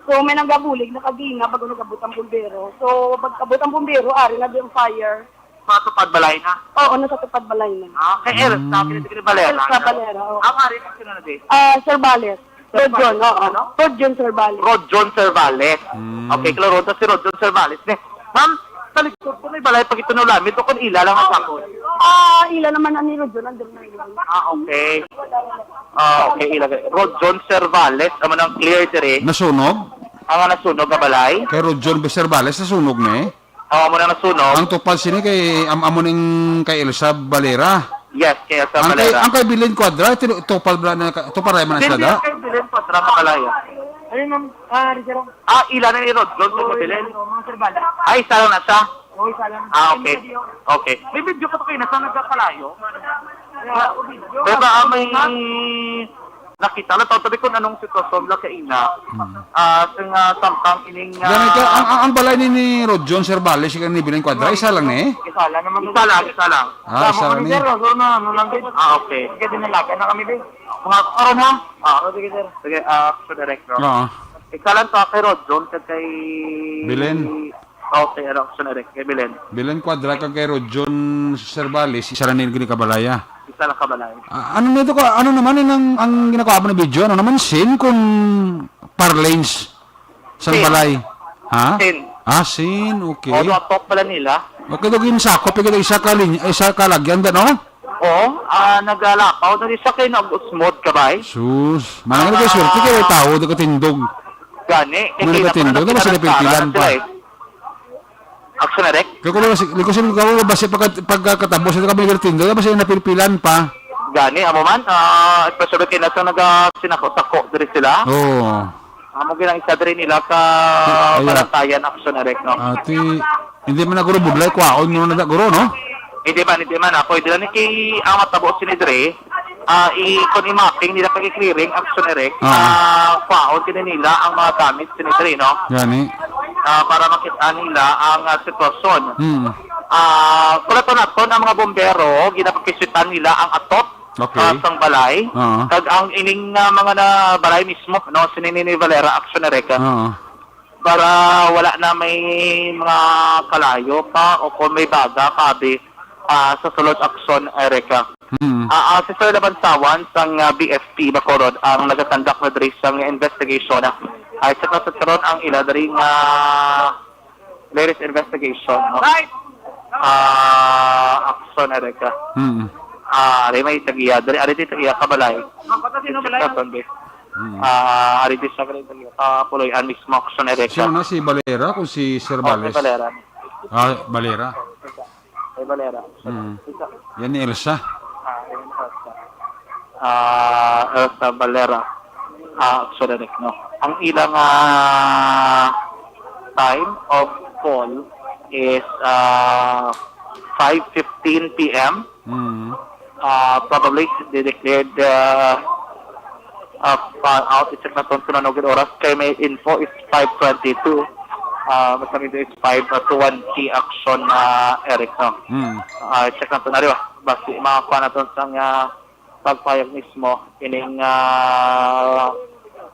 So, may nagabulig, nakagina, bago nagabot ang bumbero. So, pag abot ang bumbero, ari na di ang fire. Sa tupad balay na? Oo, nasa tupad balay na. Ah, kay Elsa, Mm. pinatili ni Valera. Elsa Valera, oo. Ang ari na sino na di? Ah, Sir Bales. Sir Rod John, Bales, oo. Ano? Rod John Sir Bales. Rod John Sir Bales. Mm. Okay, klaro ta si Rod John Sir Bales, ne? Ma'am, Sa likod ko may balay, pag ito na ulamid, o kung ila lang ang sakot. Ah, ila naman ang ni Rojo, nandun na yun. Ah, okay. Ah, okay, ila. Rojon Servales, amo nang clear diri. Nasunog? Ang nasunog nga balay? Kay Rojon Beserbales, nasunog ni? Oo, amo na nasunog. Ang tupad sini kay, am-, amo ning kay Elsa Valera. Yes, kay Elsa Ang kay, Valera. Ang kay Bilin Cuadra, tinu-, tupad bala na ka-, tupad ra man Hindi, sila da? Kay Bilin Cuadra nga balay. Ayun, ma'am. Ah, Richard. Ah, ila na ni Rojon sa Bilin? Oo, mga Servales. Ay, isa lang na siya? Oo, isa lang. Ah, okay. May video. Okay. May video pa to kayo, nasa nagkakalayo? Wala ko video. Pero ba, ah, may nakita na tao, sabi ko, anong sitwasyon lang kaina? Hmm. Ah, sa nga samtang ining, Gani ka, ah, ang, ang, ang balay ni, ni Rojon Servales, siya ni Bilin Cuadra, isa lang ni? Isa lang naman. Isa lang, isa lang. Ah, isa lang ni. Sir, ano na, ano lang din? Ah, okay. Kasi nalaga na kami din. Mga karon ha? Ah, sige, sir. Sige, ah, action director. Oo. Isa lang to kay Rojon, kag kay Bilin. Okay, ano, action direct, kay Bilin. Bilin Cuadra kag kay Rojon Servales, isa ra ni gini kabalaya. Isa lang kabalay. Ah, ano nito ka, ano naman yun ang, ang ginagawa mo ng video? Ano naman scene kung parlance sa Scene. Balay? Ha? Scene. Ah, scene, okay. O, duha tok pala nila. Okay, daw ginsakop, pero isa ka linya, isa ka lagyan, da, no? Oo, ah, nagalapaw na siya kay nag-usmod ka ba eh? Sus, manang Ah. Nagkaswerte kay may tao, nagkatindog. Gani, kay Mga kina pa nagkatindog, na tapos sila nagpilpilan nagtara pa. Sila eh. Action direct? Kaya ko lang, liko sa mga basi pagka-, pagkakatapos, ito kami nagkatindog, tapos yung napilpilan pa. Gani, amo man, ah, especially kay nasa naga-sinako-sako diri sila. Oo. Amo ginang isa diri nila sa Ay, ay, ah. Balantayan, action direct, no? Ati, hindi man na guro budlay, kwaon mo na da, guro, no? Hindi man, hindi man. Ako, hindi lang ni kay ang matabo sini diri, ah, i-, kung i-mapping nila kay clearing, action direct, Ah. ah, kwaon kini nila ang mga gamit sini diri, no? Gani. Ah, para makita nila ang, ah, sitwasyon. Hmm. Ah, kung nato naton ang mga bombero, ginapakisitan nila ang atop, Okay. ah, sang balay. Ah. Kag ang ining, ah, mga na balay mismo, no, sini ni Valera, action direct. Ah. Para wala na may mga kalayo pa o kung may baga pa, abi, ah, sa sulod action, Erica. Hmm. Ah, ah, si Sir Labansawan sang, ah, B F P Bacolod ang nagakandak na diri sang investigation. Ay, sa karon ang ila diri nga latest investigation, no? Right. Ah, action, Erica. Hmm. Ah, ari may tagiya, diri, ari di tagiya kabalay. Ang kota sino balay? Sa Sunday. Hmm. Ah, ari di sa kare tagiya, ah, Puloy-an mismo, action, Erica. Sino na, si Valera o si Sir Oh, si Bales? Valera. Ah, Valera. Kay Valera. Mm. Isa. Yan ni Elsa. Ah, yan ni Elsa. Ah, Elsa Valera. Ah, sorry, Rick, no. Ang ilang, ah, time of fall is, ah, five fifteen P M. Mm. Ah, probably they declared, ah, ah, pa-, out, i-check naton kung ano gid oras. Kay may info is five twenty-two. Ah, mas namido is five, ah, to one key action, ah, Eric, no? Hmm. Ah, check naton, ari ba? Basi makakuha naton sang, ah, pagpayag mismo ining, ah,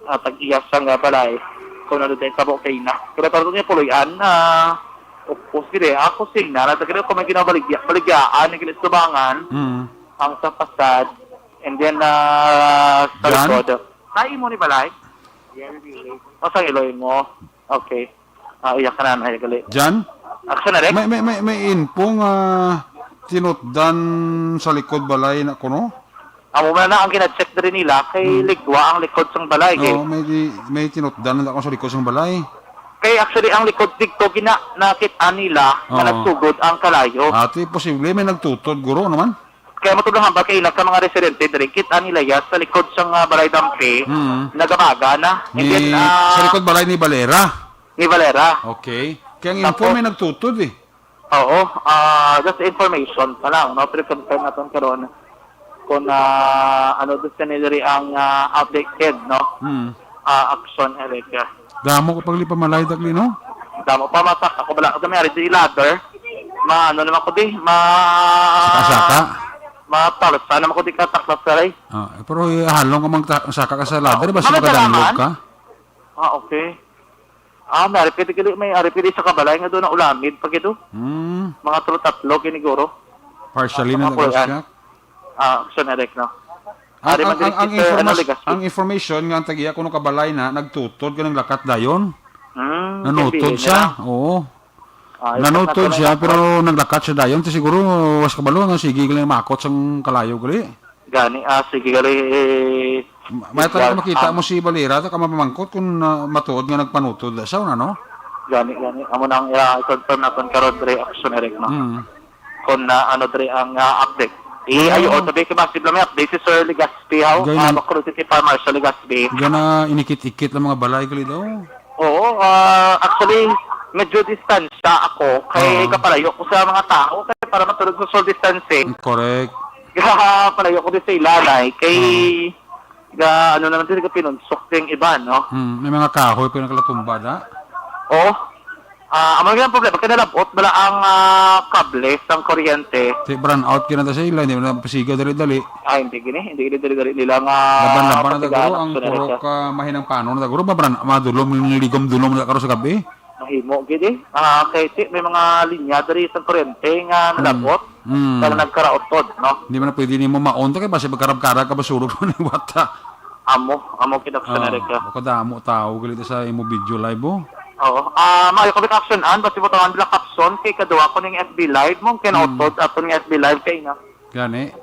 ah, tag-iya sang, ah, balay kung ano din tabo kay na. Pero para niya Puloy-an, ah, upos gid eh. Ako signa, na tayo kung may ginabaligya, baligyaan, yung tubangan, Hmm. ang sa pasad, and then, ah, sa Jan? Likod. Sa imo ni balay? O sa iloy mo? Okay. Ah, iya ka na, ay, gali. Jan? Action na, Rick? May, may, may, may info nga tinutdan sa likod balay na kuno? Amo man na ang gina-check diri nila, kay Hmm. ligwa ang likod sang balay, kay Oo, may, may tinutdan na ako sa likod sang balay. Kay actually, ang likod dito, gina-, nakita nila nga Oo. nagsugod ang kalayo. Ati, posible may nagtutod, guro, naman? Kaya mo to lang hambal kay ilang ka mga residente diri, kita nila ya sa likod sang, ah, balay dampi, Mm. nagabaga na. And Ni, then, ah, sa likod balay ni Valera? Ni Valera. Okay. Kaya ang info Tapos may nagtutod eh. Oo, ah, just information pa lang, no? Pero confirm naton karon kung, ah, ano doon sa nila ang, ah, updated, no? Mm. Ah, action, Eric. Damo ka pagli pamalay, Dakli, no? Damo pa, masak ako bala. Kami, ari, di ladder. Ma, ano naman ko di? Ma, Saka-saka? Ma, talsa naman ko di kataklas ka, ray. Ah, eh, pero, eh, halong ka mang ta-, saka ka sa ladder, basta Mga makadangog salaman? ka. Ah, okay. Ah, may ari, pwede gali, may ari, pwede sa kabalay nga doon na ulamid pa gid, oh. Hmm. Mga tulo, tatlo, kiniguro. Partially Ah, na mga kuwan. nag-saka. Ah, action, Eric, no? Ang, Ari ang, man ang, diri ang si Sir, ano, informas-, Legaspi. ang information nga ang tagiya kuno kabalay na nagtutod ka ng lakat dayon. Hmm, Nanutod hindi siya. nila. Oo. Ah, Nanutod siya, pero naglakat siya dayon. Ti siguro, was kabalo, no? Sige, gali, makot sang kalayo, gali. Gani, ah, sige, gali, eh, Ma-, may talaga makita mo si Valera, ta ka mapamangkot kung, ah, matuod nga nagpanutod siya, una, no? Gani, gani. Amo nang, ah, i-confirm naton karon, Dre, Action Eric, no? Mm. Kung, ah, ano, Dre, ang, ah, update. Eh, ayo, oh, sabi ko, ba, sila may update si Sir Legazpi, how? Gani. Ah, Bacolod City Farmer, Sir Legazpi. Gana, inikit-ikit lang mga balay, gali daw. Oo, ah, actually, medyo distansya ako kay kapalayo ko sa mga tao kay para matulog sa social distancing. Mm, correct. Kapalayo ko din sa ilanay kay ga, ano naman din, pinunsok yung iba, no? Hmm, may mga kahoy pa yung nakalatumba na. Oo. Ah, amo yung problema, kaya nalabot bala ang, ah, kable sang kuryente. Ti, brownout ka na ta sa ila, hindi mo na pasigaw dali-dali. Ah, hindi gini, hindi gini dali-dali nila nga laban-laban na taguro, ang puro ka mahinang panon na taguro, mabran-, madulom, niligom-dulom na karon sa gabi. Mahimo gid eh. Ah, kay ti-, may mga linya diri sa kuryente nga nalabot, mm, kaya nagkarautod, no? Hindi man na pwede nimo maon to kay basi magkarab-karab ka ba surog mo ni wata. Amo, amo gid, Action Eric, ah. Baka damo tao gali sa imo video live, oh. Oo. Ah, maayo kami ka-action an, basi butangan nila caption kay kaduha ko ning F B live mo, kay nautod aton nga F B live kay na. Gani.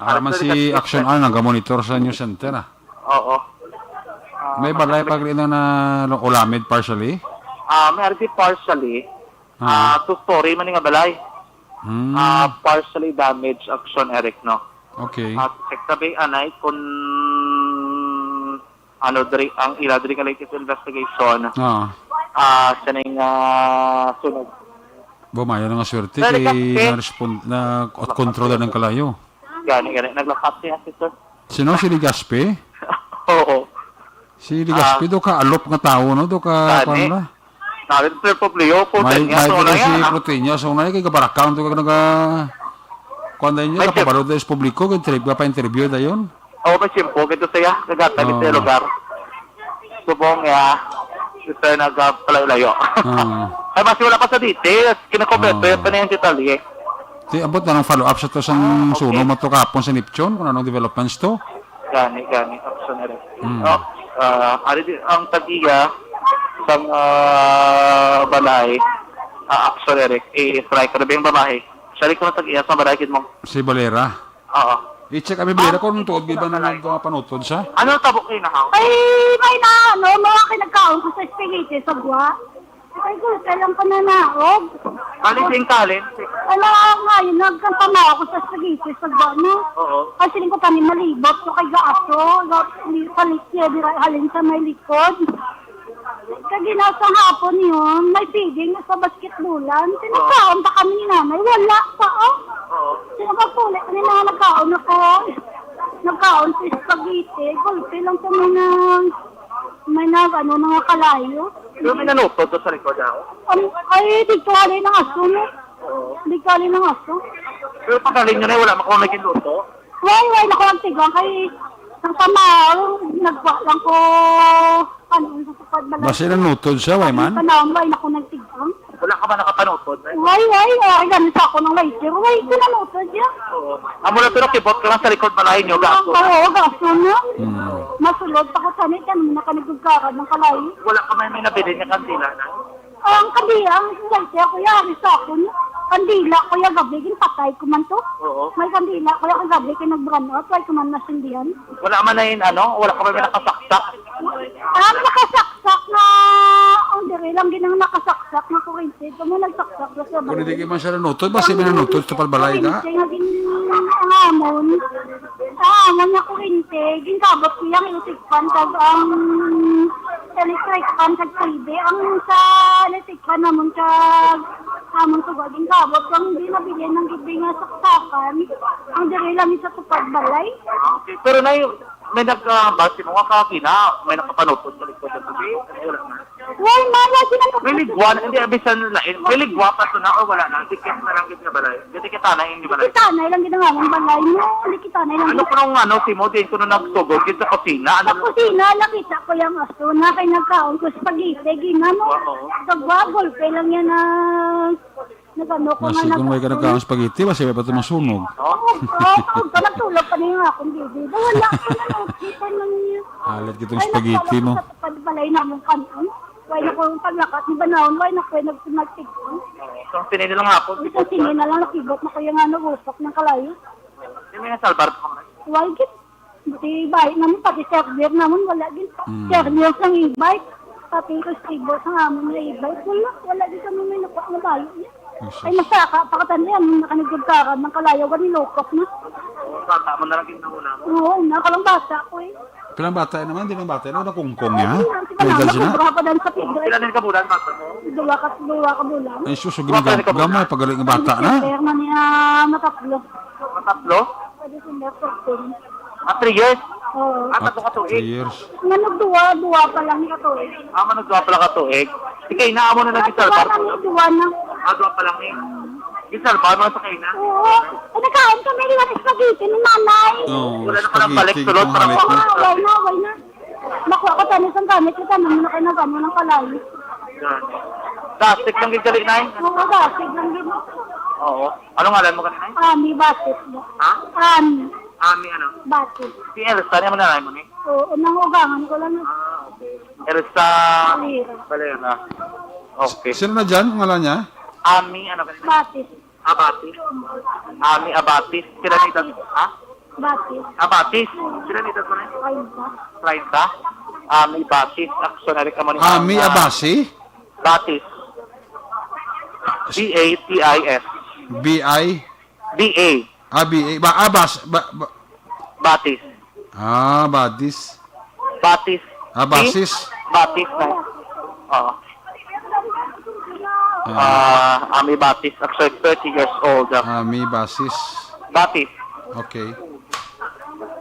Ara man si Action an nagamonitor sa news center, ah. Oo. Ah, may balay pag na, na ulamid partially? Ah, may already partially. Ah, two-story man nga balay. Hmm. Ah, partially damaged, Action Eric, no? Okay. At check tabi anay kung ano diri ang ila diri nga latest investigation. Ah. Ah, sining, ah, sunog. Bumayo na nga swerte kay na-respond, na kontrol ang kalayo. Gani, gani. Naglakat siya, sister. Sino? Si Legazpi? Oo. Si Legazpi, ah, do ka alop nga tawo, no? Do ka, gani. Kuwan na? Nalit, sir, Publio, po, may, may sa una si yan, ah. Proteño, sa una yan, kay kabarakaw, to ka naga-, kuwan na yun, may kapabalod na sa publiko, kay trip ka pa interview na yun. Oo, may simpo, kay to siya, kagatan, oh, sa lugar. Subong, ya, sir, nagpalayo-layo. Ah. Ay, mas wala pa sa details, kinakompleto, oh, yan pa na yung detalye. Ti, abot na ng follow-up sa to sang, ah, okay, suno mo to kahapon sa Neptune, kung anong developments to. Gani, gani, Action Eric. Mm. Oh, ah, ari di, ang tag-iya sang, ah, balay, ah, Action Eric, i-try ko na ba yung babae? Siya rin ko na tag-iya sa balay, gid mo. Si Valera? Oo. I-check kami, Valera, kung tuod gid ba na nagpanutod siya? Ano tabo kayo na, ha? Ay, may na, ano, mga kinagkaon ko sa spaghetti, sa gwa. Ay, gulay lang pananaog. Bali, singkalin. Ala, ngayon, nagkantama ako sa spaghetti sa gano. Oo. Kasi rin ko kami malibot ko kay gaaso. Ga-, li-, palit siya, di ra-, halin sa may likod. Kaya ginasa hapon yun, may feeding na sa basketbulan. Tinagkaon pa kami ni nanay, wala pa, oh. Oo. Sino ba puli? Ano na, nagkaon ako. Nagkaon sa spaghetti. Gulpi lang sa mga, may nag-, ano, mga kalayo. Pero may nanutod to sa likod, ah. Ang, ay, dito halin ang aso, no? Oo. Dito halin ang aso. Pero pagkaling nyo na, wala man ko may ginluto? Way, way, naku, ang tigang kay, ang tamaw, nagwa lang ko, ano, sa tukad balay. Basi nanutod siya, way man? Ang tanaw, way, naku, nagtigang. Wala ka ba nakapanutod, eh? Way, way, ay, ganun sa ako ng lighter. Way, pinanutod niya. Oo. Amo na, pero kibot ka lang sa likod balay nyo, gaso na. Oo, gaso na. Hmm. Masulod pa ko sa nit, ano, nakanagugkaran ng kalayo. Wala ka may, may nabili niya kandila na? Ang kandila, ang lighter, kuya, ari sa akon. Kandila, kuya, gabi, ginpatay ko man to. Oo. May kandila, kuya, kagabi, kay nag-brownout, way ko man nasindihan. Wala man na yun, ano? Wala ka may, may nakasaksak? Ah, nakasaksak na, ang diri lang, ginang nakasaksak na kurinti. Kamo nagsaksak na sa balay. Kung hindi kayo man siya nanutod, basi may nanutod sa palbalay na? Kurinti nga gin-, ang amon. Ang amon nga kurinti, ginkabot ko yung electric fan, kag ang electric fan, kag T V. Ang sa electric fan namon, kag amon suga, ginkabot ko, ang hindi nabilin ng gibing nga saksakan. Ang diri lang sa tupad balay. Okay, pero na yung, may nag, ah, basi mo nga kagina, may nakapanutod sa likod ng tubig? Wala man. Wala, wala sila nag- May ligwa na, hindi, abisan na, eh, may ligwa pa to na, o wala na, dikit na lang gid nga balay. Dikit na lang yung balay. Kita na lang gid ang among balay, no? Dikit na lang. Ano kung ano, si mo, din ko nung nagsugod, gid sa kusina, ano? Sa kusina, nakita ko yung aso na kay nagkaon ko spaghetti, ginano? Oo. Sa gwagol, kay lang yan na, nagano ko nga. Basi kung may ka nagkaon spaghetti, basi may pa ito masunog. Oo, oo, oo, nagtulog pa na yung akong baby. Wala ko na nakita ng Alat kitong spaghetti mo. Ay, nagkaon ko sa balay namong kanon. Why na ko ang paglakat ni Banahon? Why na ko nagsimagtig? So, ang sini nilang hapon, Ito, sige na lang, nakibot na ko yung ano, usok ng kalayo. Hindi may nasalbar pa naman. Why, gid? Di ba, naman pati server naman, wala din. Mm. Server sang e-bike. Pati resibo sa amon nga e-bike, wala. Wala din kami may nakuha nga bayo niya. Ay, Jesus. Masaka, pakatanda yan, nung nakanigugkaran ng kalayo, ganilokok na. Bata mo na lang yung nauna mo. Oo, nakalang bata ko eh. Pilang bata naman, di lang bata, ano, nakungkong niya? Ay, ang May edad sila? Sobra pa dan sa tigre. Pila din ka bulan, bata mo? Duwa ka, duwa ka bulan. Ay, sus, Duwa ka gamay, bulan. Gamay, pagaling nga bata na. December na niya matatlo. Matatlo? Sa December fourteen. Ah, three years? Oo. Ah, tatlo ka tuig? Three years. Nga nagduwa, duwa pa lang ni katuig. Ah, managduwa pala ka tuig. Sige, inaamo na Ah, naging salbar. Duwa na ni, duwa na. Ah, duwa pa lang ni. Gisalbar mo sa kaina? Oo. Eh, nagkaon kami rin ng spaghetti ni nanay. Oo, Wala na ka nang balik, spaghetti, sulod, kung para halik ko. Wala na, wala na. Makuha ko tayo isang gamit, kita naman na kayo nag-ano ng kalayo. Yan. Plastic lang gid gali, Nay? Oo, plastic lang gid. Oo. Ano ngalan mo kanina? Ami Batis. Ha? Ami. Ami ano? Batis. Si Elsa, niya mananay mo ni? Oo, nang ugangan ko lang. Ah, okay. Elsa Valera. Valera. Okay. Sino na dyan? Ang ngalan niya? Ami, ano kanina? Batis. Abatis. Ami Abatis. Sila ni Batis. Ha? Batis. Abatis. Sila ni Batis. Treinta. Treinta. Ami Batis. Action na rin ka mo ni Ami Ang, ah, Abasi? Batis. B A T I S. B I? B A. Ah, B A. Ba, Abas. Ba, ba. Batis. Ah, Batis. Batis. Ah, Basis. Si Batis na. Oo. Ah. Ah, Ami Batis, actually thirty years old. Ami Basis. Batis. Okay.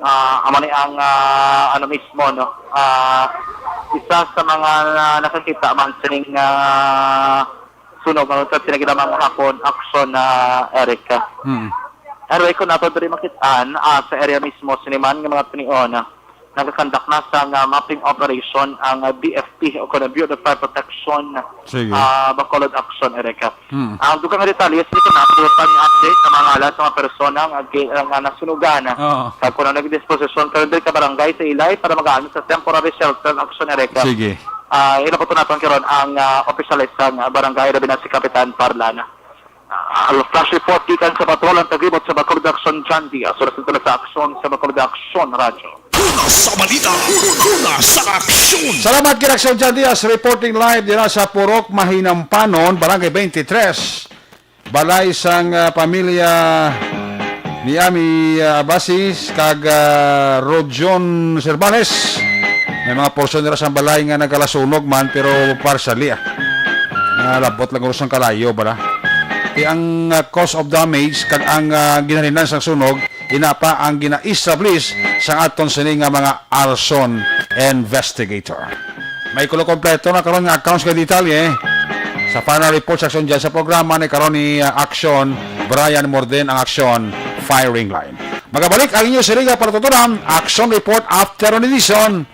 Ah, amo ni ang, ah, ano mismo, no? Ah, isa sa mga na-, nakakita man sining, ah, sunog, ano, sa sinagilamang hapon, action na, Eric. Hmm. Anyway, kung nato diri makit-an, ah, sa area mismo, sini man nga mga tunion, ah, nagakandak na sa nga mapping operation ang, ah, B F P o kon Bureau of Fire Protection, Sige. ah, Bacolod Action, Eric. Hmm. Ang dugang nga detalye, sige na, dugang update sa mga ngalan sa mga persona nga gi-, nga nasunugan. Oo. Kag kung ano nagdisposisyon, pero diri ka barangay sa Ilay para mag-aano sa temporary shelter action, Eric. Sige. Ah, ilabaton naton karon ang, ah, opisyales sang barangay, labi na si Kapitan Parlan. Ah, flash report gikan sa patrol ang tagibot sa Bacolod Action, John Diaz. Oras nito na sa aksyon sa Bacolod Action Radyo. Una sa balita, una sa aksyon. Salamat, Kinaksyon John Diaz, reporting live dira sa Purok Mahinampanon, Barangay twenty-three. Balay sang, ah, pamilya ni Ami, ah, Abasis kag, ah, Rojon Servales. May mga porsyon nila sang balay nga nagalasunog man, pero partially, ah. Nalabot lang guro sang kalayo, bala. Ti ang, ah, cause of damage kag ang, ah, ginhalinan sang sunog, ina pa ang gina-establish sang aton sini nga mga arson investigator. May kulo kompleto na karon nga accounts kay detalye sa final report section dyan sa programa ni karon ni, ah, Action Brian Morden ang Action Firing Line. Magabalik ang inyo sini nga patutunan, Action Report after on edition,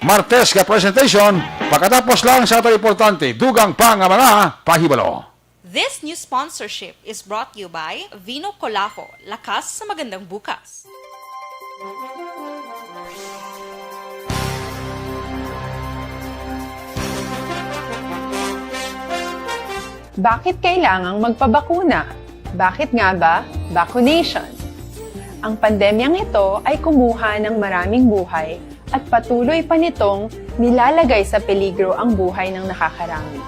Martes nga presentation, pagkatapos lang sa ato importante, dugang pa nga mga pahibalo. This news sponsorship is brought to you by Vino Colajo, lakas sa magandang bukas. Bakit kailangang magpabakuna? Bakit nga ba vaccination? Ang pandemyang ito ay kumuha ng maraming buhay at patuloy pa nitong nilalagay sa peligro ang buhay ng nakakarami.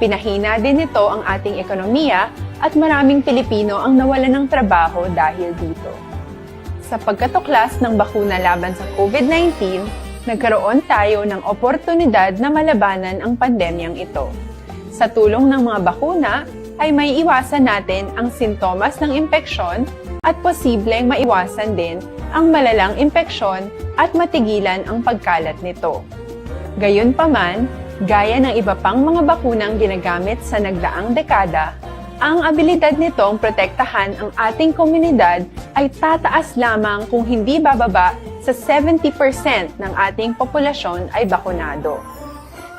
Pinahina din nito ang ating ekonomiya at maraming Pilipino ang nawalan ng trabaho dahil dito. Sa pagkatuklas ng bakuna laban sa COVID nineteen, nagkaroon tayo ng oportunidad na malabanan ang pandemyang ito. Sa tulong ng mga bakuna, ay maiiwasan natin ang sintomas ng impeksyon at posibleng maiwasan din ang malalang impeksyon at matigilan ang pagkalat nito. Gayunpaman, gaya ng iba pang mga bakunang ginagamit sa nagdaang dekada, ang abilidad nitong protektahan ang ating komunidad ay tataas lamang kung hindi bababa sa seventy percent ng ating populasyon ay bakunado.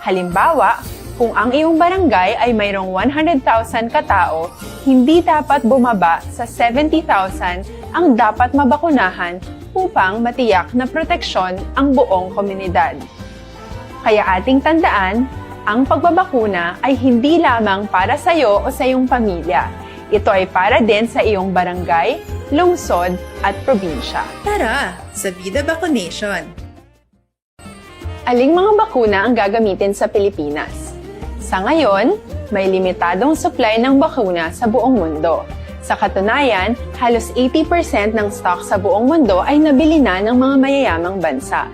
Halimbawa, kung ang iyong barangay ay mayroong one hundred thousand katao, hindi dapat bumaba sa seventy thousand ang dapat mabakunahan upang matiyak na proteksyon ang buong komunidad. Kaya ating tandaan, Ang pagbabakuna ay hindi lamang para sa iyo o sa iyong pamilya. Ito ay para din sa iyong barangay, lungsod, at probinsya. Tara, sa Vida Vacunation! Aling mga bakuna ang gagamitin sa Pilipinas? Sa ngayon, may limitadong supply ng bakuna sa buong mundo. Sa katunayan, halos eighty percent ng stock sa buong mundo ay nabili na ng mga mayayamang bansa.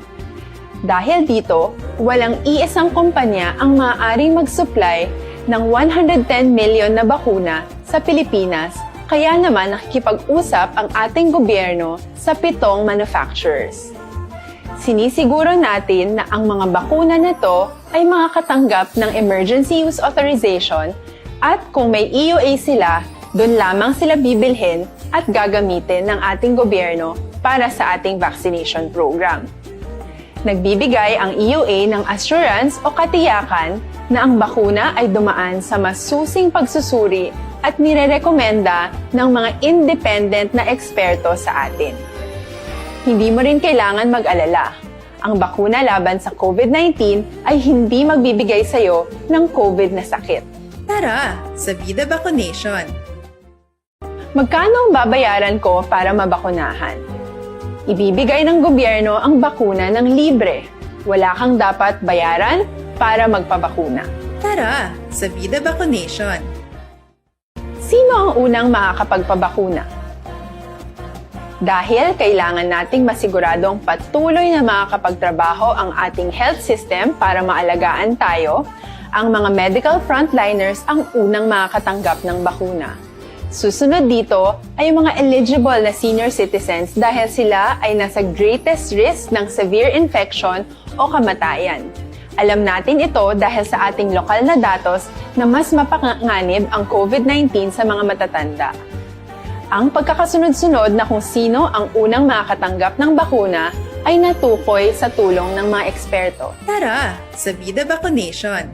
Dahil dito, walang iisang kumpanya ang maaaring mag-supply ng one hundred ten million na bakuna sa Pilipinas, kaya naman nakikipag-usap ang ating gobyerno sa pitong manufacturers. Sinisiguro natin na ang mga bakuna na to ay makakatanggap ng emergency use authorization, at kung may E U A sila, doon lamang sila bibilhin at gagamitin ng ating gobyerno para sa ating vaccination program. Nagbibigay ang E U A ng assurance o katiyakan na ang bakuna ay dumaan sa masusing pagsusuri at nirerekomenda ng mga independent na eksperto sa atin. Hindi mo rin kailangan mag-alala. Ang bakuna laban sa COVID nineteen ay hindi magbibigay sa iyo ng COVID na sakit. Tara, sa Vida Vacunation! Magkano ang babayaran ko para mabakunahan? Ibibigay ng gobyerno ang bakuna ng libre. Wala kang dapat bayaran para magpabakuna. Tara, sa Vida Vacunation! Sino ang unang makakapagpabakuna? Dahil kailangan nating masiguradong patuloy na makakapagtrabaho ang ating health system para maalagaan tayo, ang mga medical frontliners ang unang makakatanggap ng bakuna. Susunod dito ay ang mga eligible na senior citizens dahil sila ay nasa greatest risk ng severe infection o kamatayan. Alam natin ito dahil sa ating lokal na datos na mas mapanganib ang COVID nineteen sa mga matatanda. Ang pagkakasunod-sunod na kung sino ang unang makakatanggap ng bakuna ay natukoy sa tulong ng mga eksperto. Tara, sa Vida Vacunation!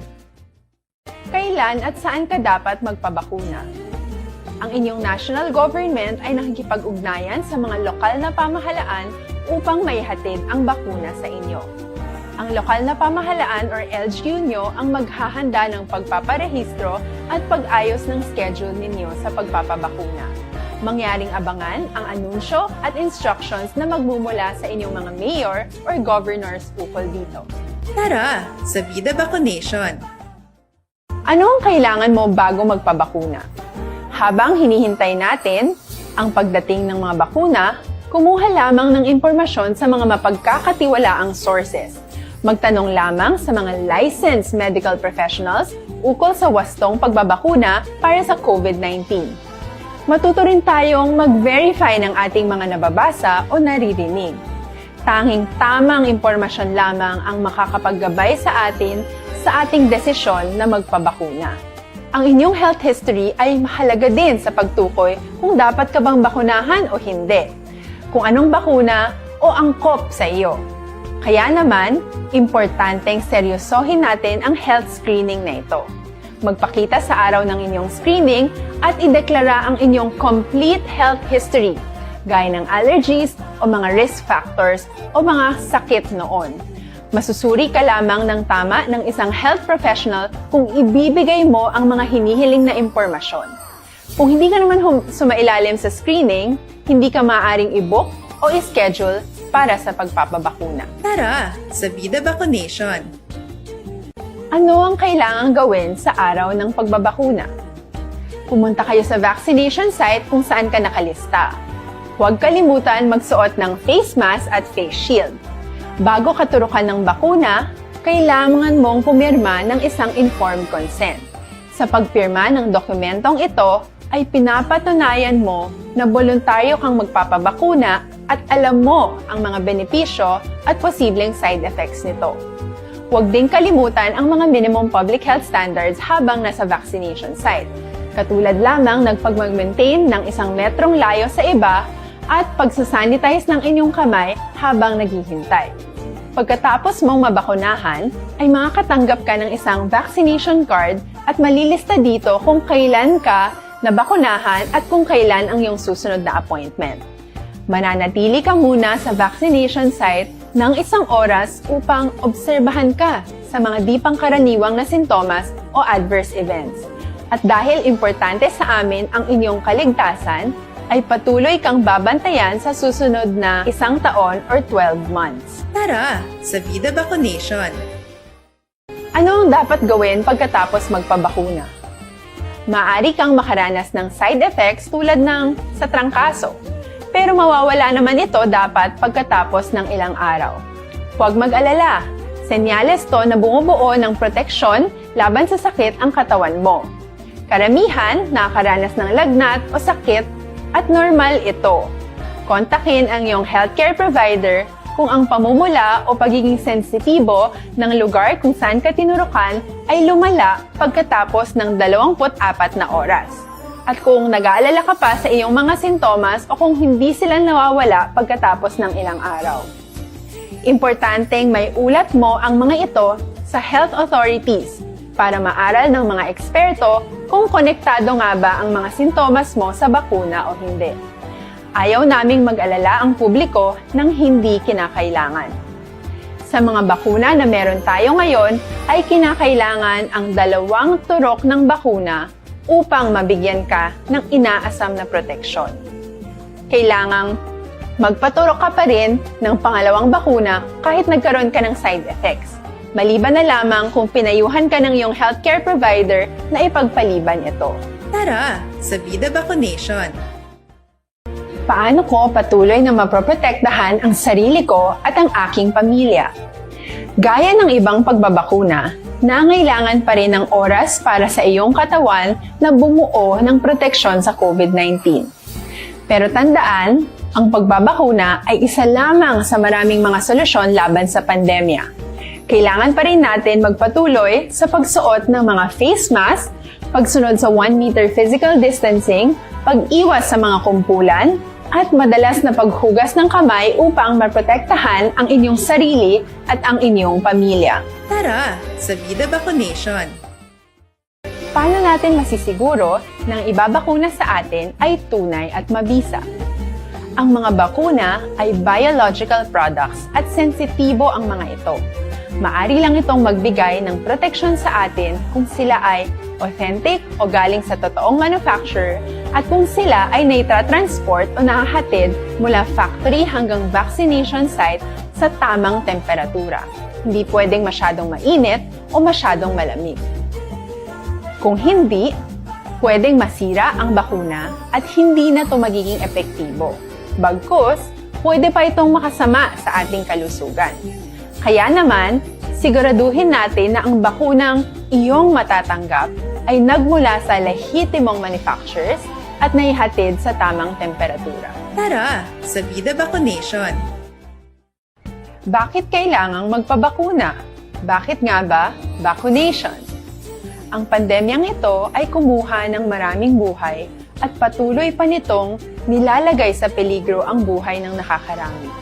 Kailan at saan ka dapat magpabakuna? Ang inyong national government ay nakikipag-ugnayan sa mga lokal na pamahalaan upang maihatid ang bakuna sa inyo. Ang lokal na pamahalaan or L G U nyo ang maghahanda ng pagpaparehistro at pag-ayos ng schedule ninyo sa pagpapabakuna. Mangyaring abangan ang anunsyo at instructions na magmumula sa inyong mga mayor or governors ukol dito. Tara, sa Vida Vacunation! Ano ang kailangan mo bago magpabakuna? Habang hinihintay natin ang pagdating ng mga bakuna, kumuha lamang ng impormasyon sa mga mapagkakatiwalaang sources. Magtanong lamang sa mga licensed medical professionals ukol sa wastong pagbabakuna para sa COVID nineteen. Matuto rin tayong mag-verify ng ating mga nababasa o naririnig. Tanging tamang impormasyon lamang ang makakapaggabay sa atin sa ating desisyon na magpabakuna. Ang inyong health history ay mahalaga din sa pagtukoy kung dapat ka bang bakunahan o hindi, kung anong bakuna o angkop sa iyo. Kaya naman, importanteng seryosohin natin ang health screening na ito. Magpakita sa araw ng inyong screening at ideklara ang inyong complete health history, gaya ng allergies o mga risk factors o mga sakit noon. Masusuri ka lamang ng tama ng isang health professional kung ibibigay mo ang mga hinihiling na impormasyon. Kung hindi ka naman hum- sumailalim sa screening, hindi ka maaaring i-book o i-schedule para sa pagpapabakuna. Tara, sa Vida Vacunation! Ano ang kailangang gawin sa araw ng pagbabakuna? Pumunta kayo sa vaccination site kung saan ka nakalista. Huwag kalimutan magsuot ng face mask at face shield. Bago ka turukan ng bakuna, kailangan mong pumirma ng isang informed consent. Sa pagpirma ng dokumentong ito, ay pinapatunayan mo na boluntaryo kang magpapabakuna at alam mo ang mga benepisyo at posibleng side effects nito. Huwag din kalimutan ang mga minimum public health standards habang nasa vaccination site, katulad lamang ng pagmag-maintain ng isang metrong layo sa iba at pagsasanitize ng inyong kamay habang naghihintay. Pagkatapos mong mabakunahan, ay makakatanggap ka ng isang vaccination card at malilista dito kung kailan ka nabakunahan at kung kailan ang iyong susunod na appointment. Mananatili ka muna sa vaccination site ng isang oras upang obserbahan ka sa mga di pangkaraniwang na sintomas o adverse events. At dahil importante sa amin ang inyong kaligtasan, ay patuloy kang babantayan sa susunod na isang taon or twelve months. Tara sa Vida Vaccination! Ano ang dapat gawin pagkatapos magpabakuna? Maaari kang makaranas ng side effects tulad ng sa trangkaso, pero mawawala naman ito dapat pagkatapos ng ilang araw. Huwag mag-alala, senyales to na bumubuo ng proteksyon laban sa sakit ang katawan mo. Karamihan nakakaranas ng lagnat o sakit at normal ito. Kontakin ang iyong healthcare provider kung ang pamumula o pagiging sensitibo ng lugar kung saan ka tinurukan ay lumala pagkatapos ng dalawampu't apat na oras. At kung nag-aalala ka pa sa iyong mga sintomas o kung hindi sila nawawala pagkatapos ng ilang araw. Importanteng may ulat mo ang mga ito sa health authorities para maaral ng mga eksperto kung konektado nga ba ang mga sintomas mo sa bakuna o hindi. Ayaw naming mag-alala ang publiko ng hindi kinakailangan. Sa mga bakuna na meron tayo ngayon, ay kinakailangan ang dalawang turok ng bakuna upang mabigyan ka ng inaasam na proteksyon. Kailangang magpaturok ka pa rin ng pangalawang bakuna kahit nagkaroon ka ng side effects, maliban na lamang kung pinayuhan ka ng iyong healthcare provider na ipagpaliban ito. Tara sa Vida Vaccination! Paano ko patuloy na maproprotektahan ang sarili ko at ang aking pamilya? Gaya ng ibang pagbabakuna, nangailangan pa rin ng oras para sa iyong katawan na bumuo ng proteksyon sa COVID nineteen. Pero tandaan, ang pagbabakuna ay isa lamang sa maraming mga solusyon laban sa pandemya. Kailangan pa rin natin magpatuloy sa pagsuot ng mga face mask, pagsunod sa one meter physical distancing, pag-iwas sa mga kumpulan, at madalas na paghugas ng kamay upang maprotektahan ang inyong sarili at ang inyong pamilya. Tara sa Vida Vaccination! Paano natin masisiguro na ang ibabakuna sa atin ay tunay at mabisa? Ang mga bakuna ay biological products at sensitibo ang mga ito. Maari lang itong magbigay ng proteksyon sa atin kung sila ay authentic o galing sa totoong manufacturer at kung sila ay naitatransport o nahahatid mula factory hanggang vaccination site sa tamang temperatura. Hindi pwedeng masyadong mainit o masyadong malamig. Kung hindi, pwedeng masira ang bakuna at hindi na ito magiging epektibo. Bagkus, pwede pa itong makasama sa ating kalusugan. Kaya naman, siguraduhin natin na ang bakunang iyong matatanggap ay nagmula sa lehitimong manufacturers at naihatid sa tamang temperatura. Tara sa Vida Vaccination! Bakit kailangang magpabakuna? Bakit nga ba vaccination? Ang pandemyang ito ay kumuha ng maraming buhay at patuloy pa nitong nilalagay sa peligro ang buhay ng nakakarami.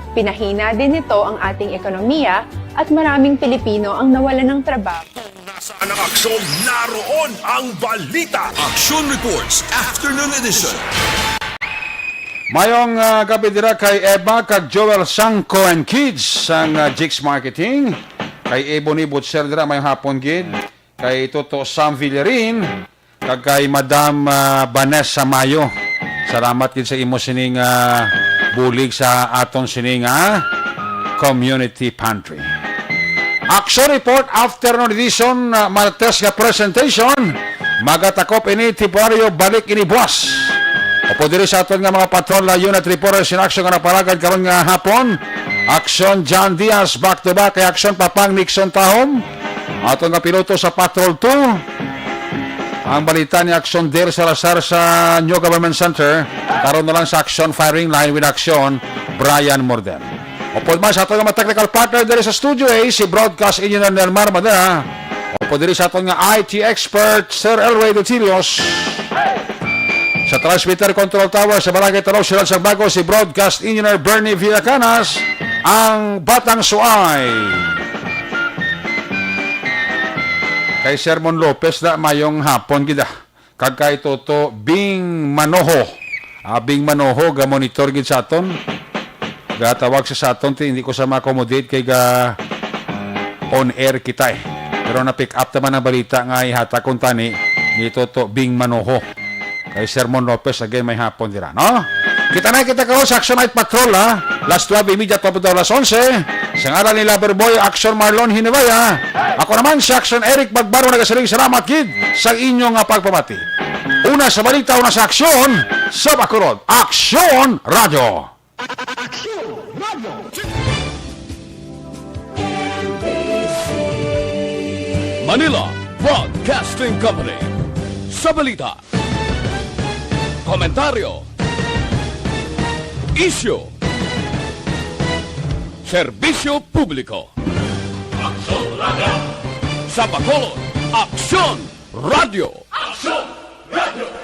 Pinahina din nito ang ating ekonomiya at maraming Pilipino ang nawalan ng trabaho. Kung nasaan ang aksyon, naroon ang balita. Action Reports, Afternoon Edition. Mayong, ah, gabi dira kay Eva kag Joel Sangko and Kids sang, ah, Jigs Marketing. Kay Ebony Butcher dira, mayong hapon gid. Kay Toto Sam Villarin, kag kay Madam, ah, Vanessa Mayo. Salamat gid sa imo sining, ah, bulig sa aton sining, ah, community pantry. Action Report, afternoon edition, ah, Martes nga presentation. Magatakop ini temporaryo, balik ini buwas. Upod diri sa aton nga mga patrol, ah, unit reporters in action nga napalagad karon nga hapon. Action John Diaz, back to back kay Action Papang Nixon Tahom. Aton nga piloto sa Patrol two. Ang balita ni Action Dale Salazar sa New Government Center. Karon na lang sa Action Firing Line with Action Brian Morden. Upod man sa aton nga mga technical partner diri sa Studio A, si Broadcast Engineer Nelmar Madera. Upod diri sa aton nga I T expert, Sir Elway Dutilios. Sa transmitter control tower sa Barangay Tanaw, Siyudad sang Bago, si Broadcast Engineer Bernie Villacanas, ang Batang Suay. Kay Sermon Lopez na, mayong hapon gid, ah. Kag kay Toto Bing Manoho. Ah, Bing Manoho, ga-monitor gid sa aton. gatawag sa saton, ti hindi ko sa ma-accommodate kay ga on air kita eh. Pero na-pick up naman ang balita nga ihatag kon tani ni Toto Bing Manoho kay Sermon Lopez again may hapon dira, no? Kita na kita karon sa Action Night Patrol, ha? Last twelve y media, tapos daw alas onse. Sa ngalan ni Loverboy, Action Marlon Hinebaya. Ako naman si Action Eric Bagbaro nagasiling salamat gid sa inyo nga pagpamati. Una sa balita, una sa aksyon, sa Bacolod. Aksyon Radio. Aksyon Radio. Manila Broadcasting Company. Sa balita, komentaryo, isyu, serbisyo publiko. Aksyon Radio. Sa Bacolod, Aksyon Radio. Aksyon Radio.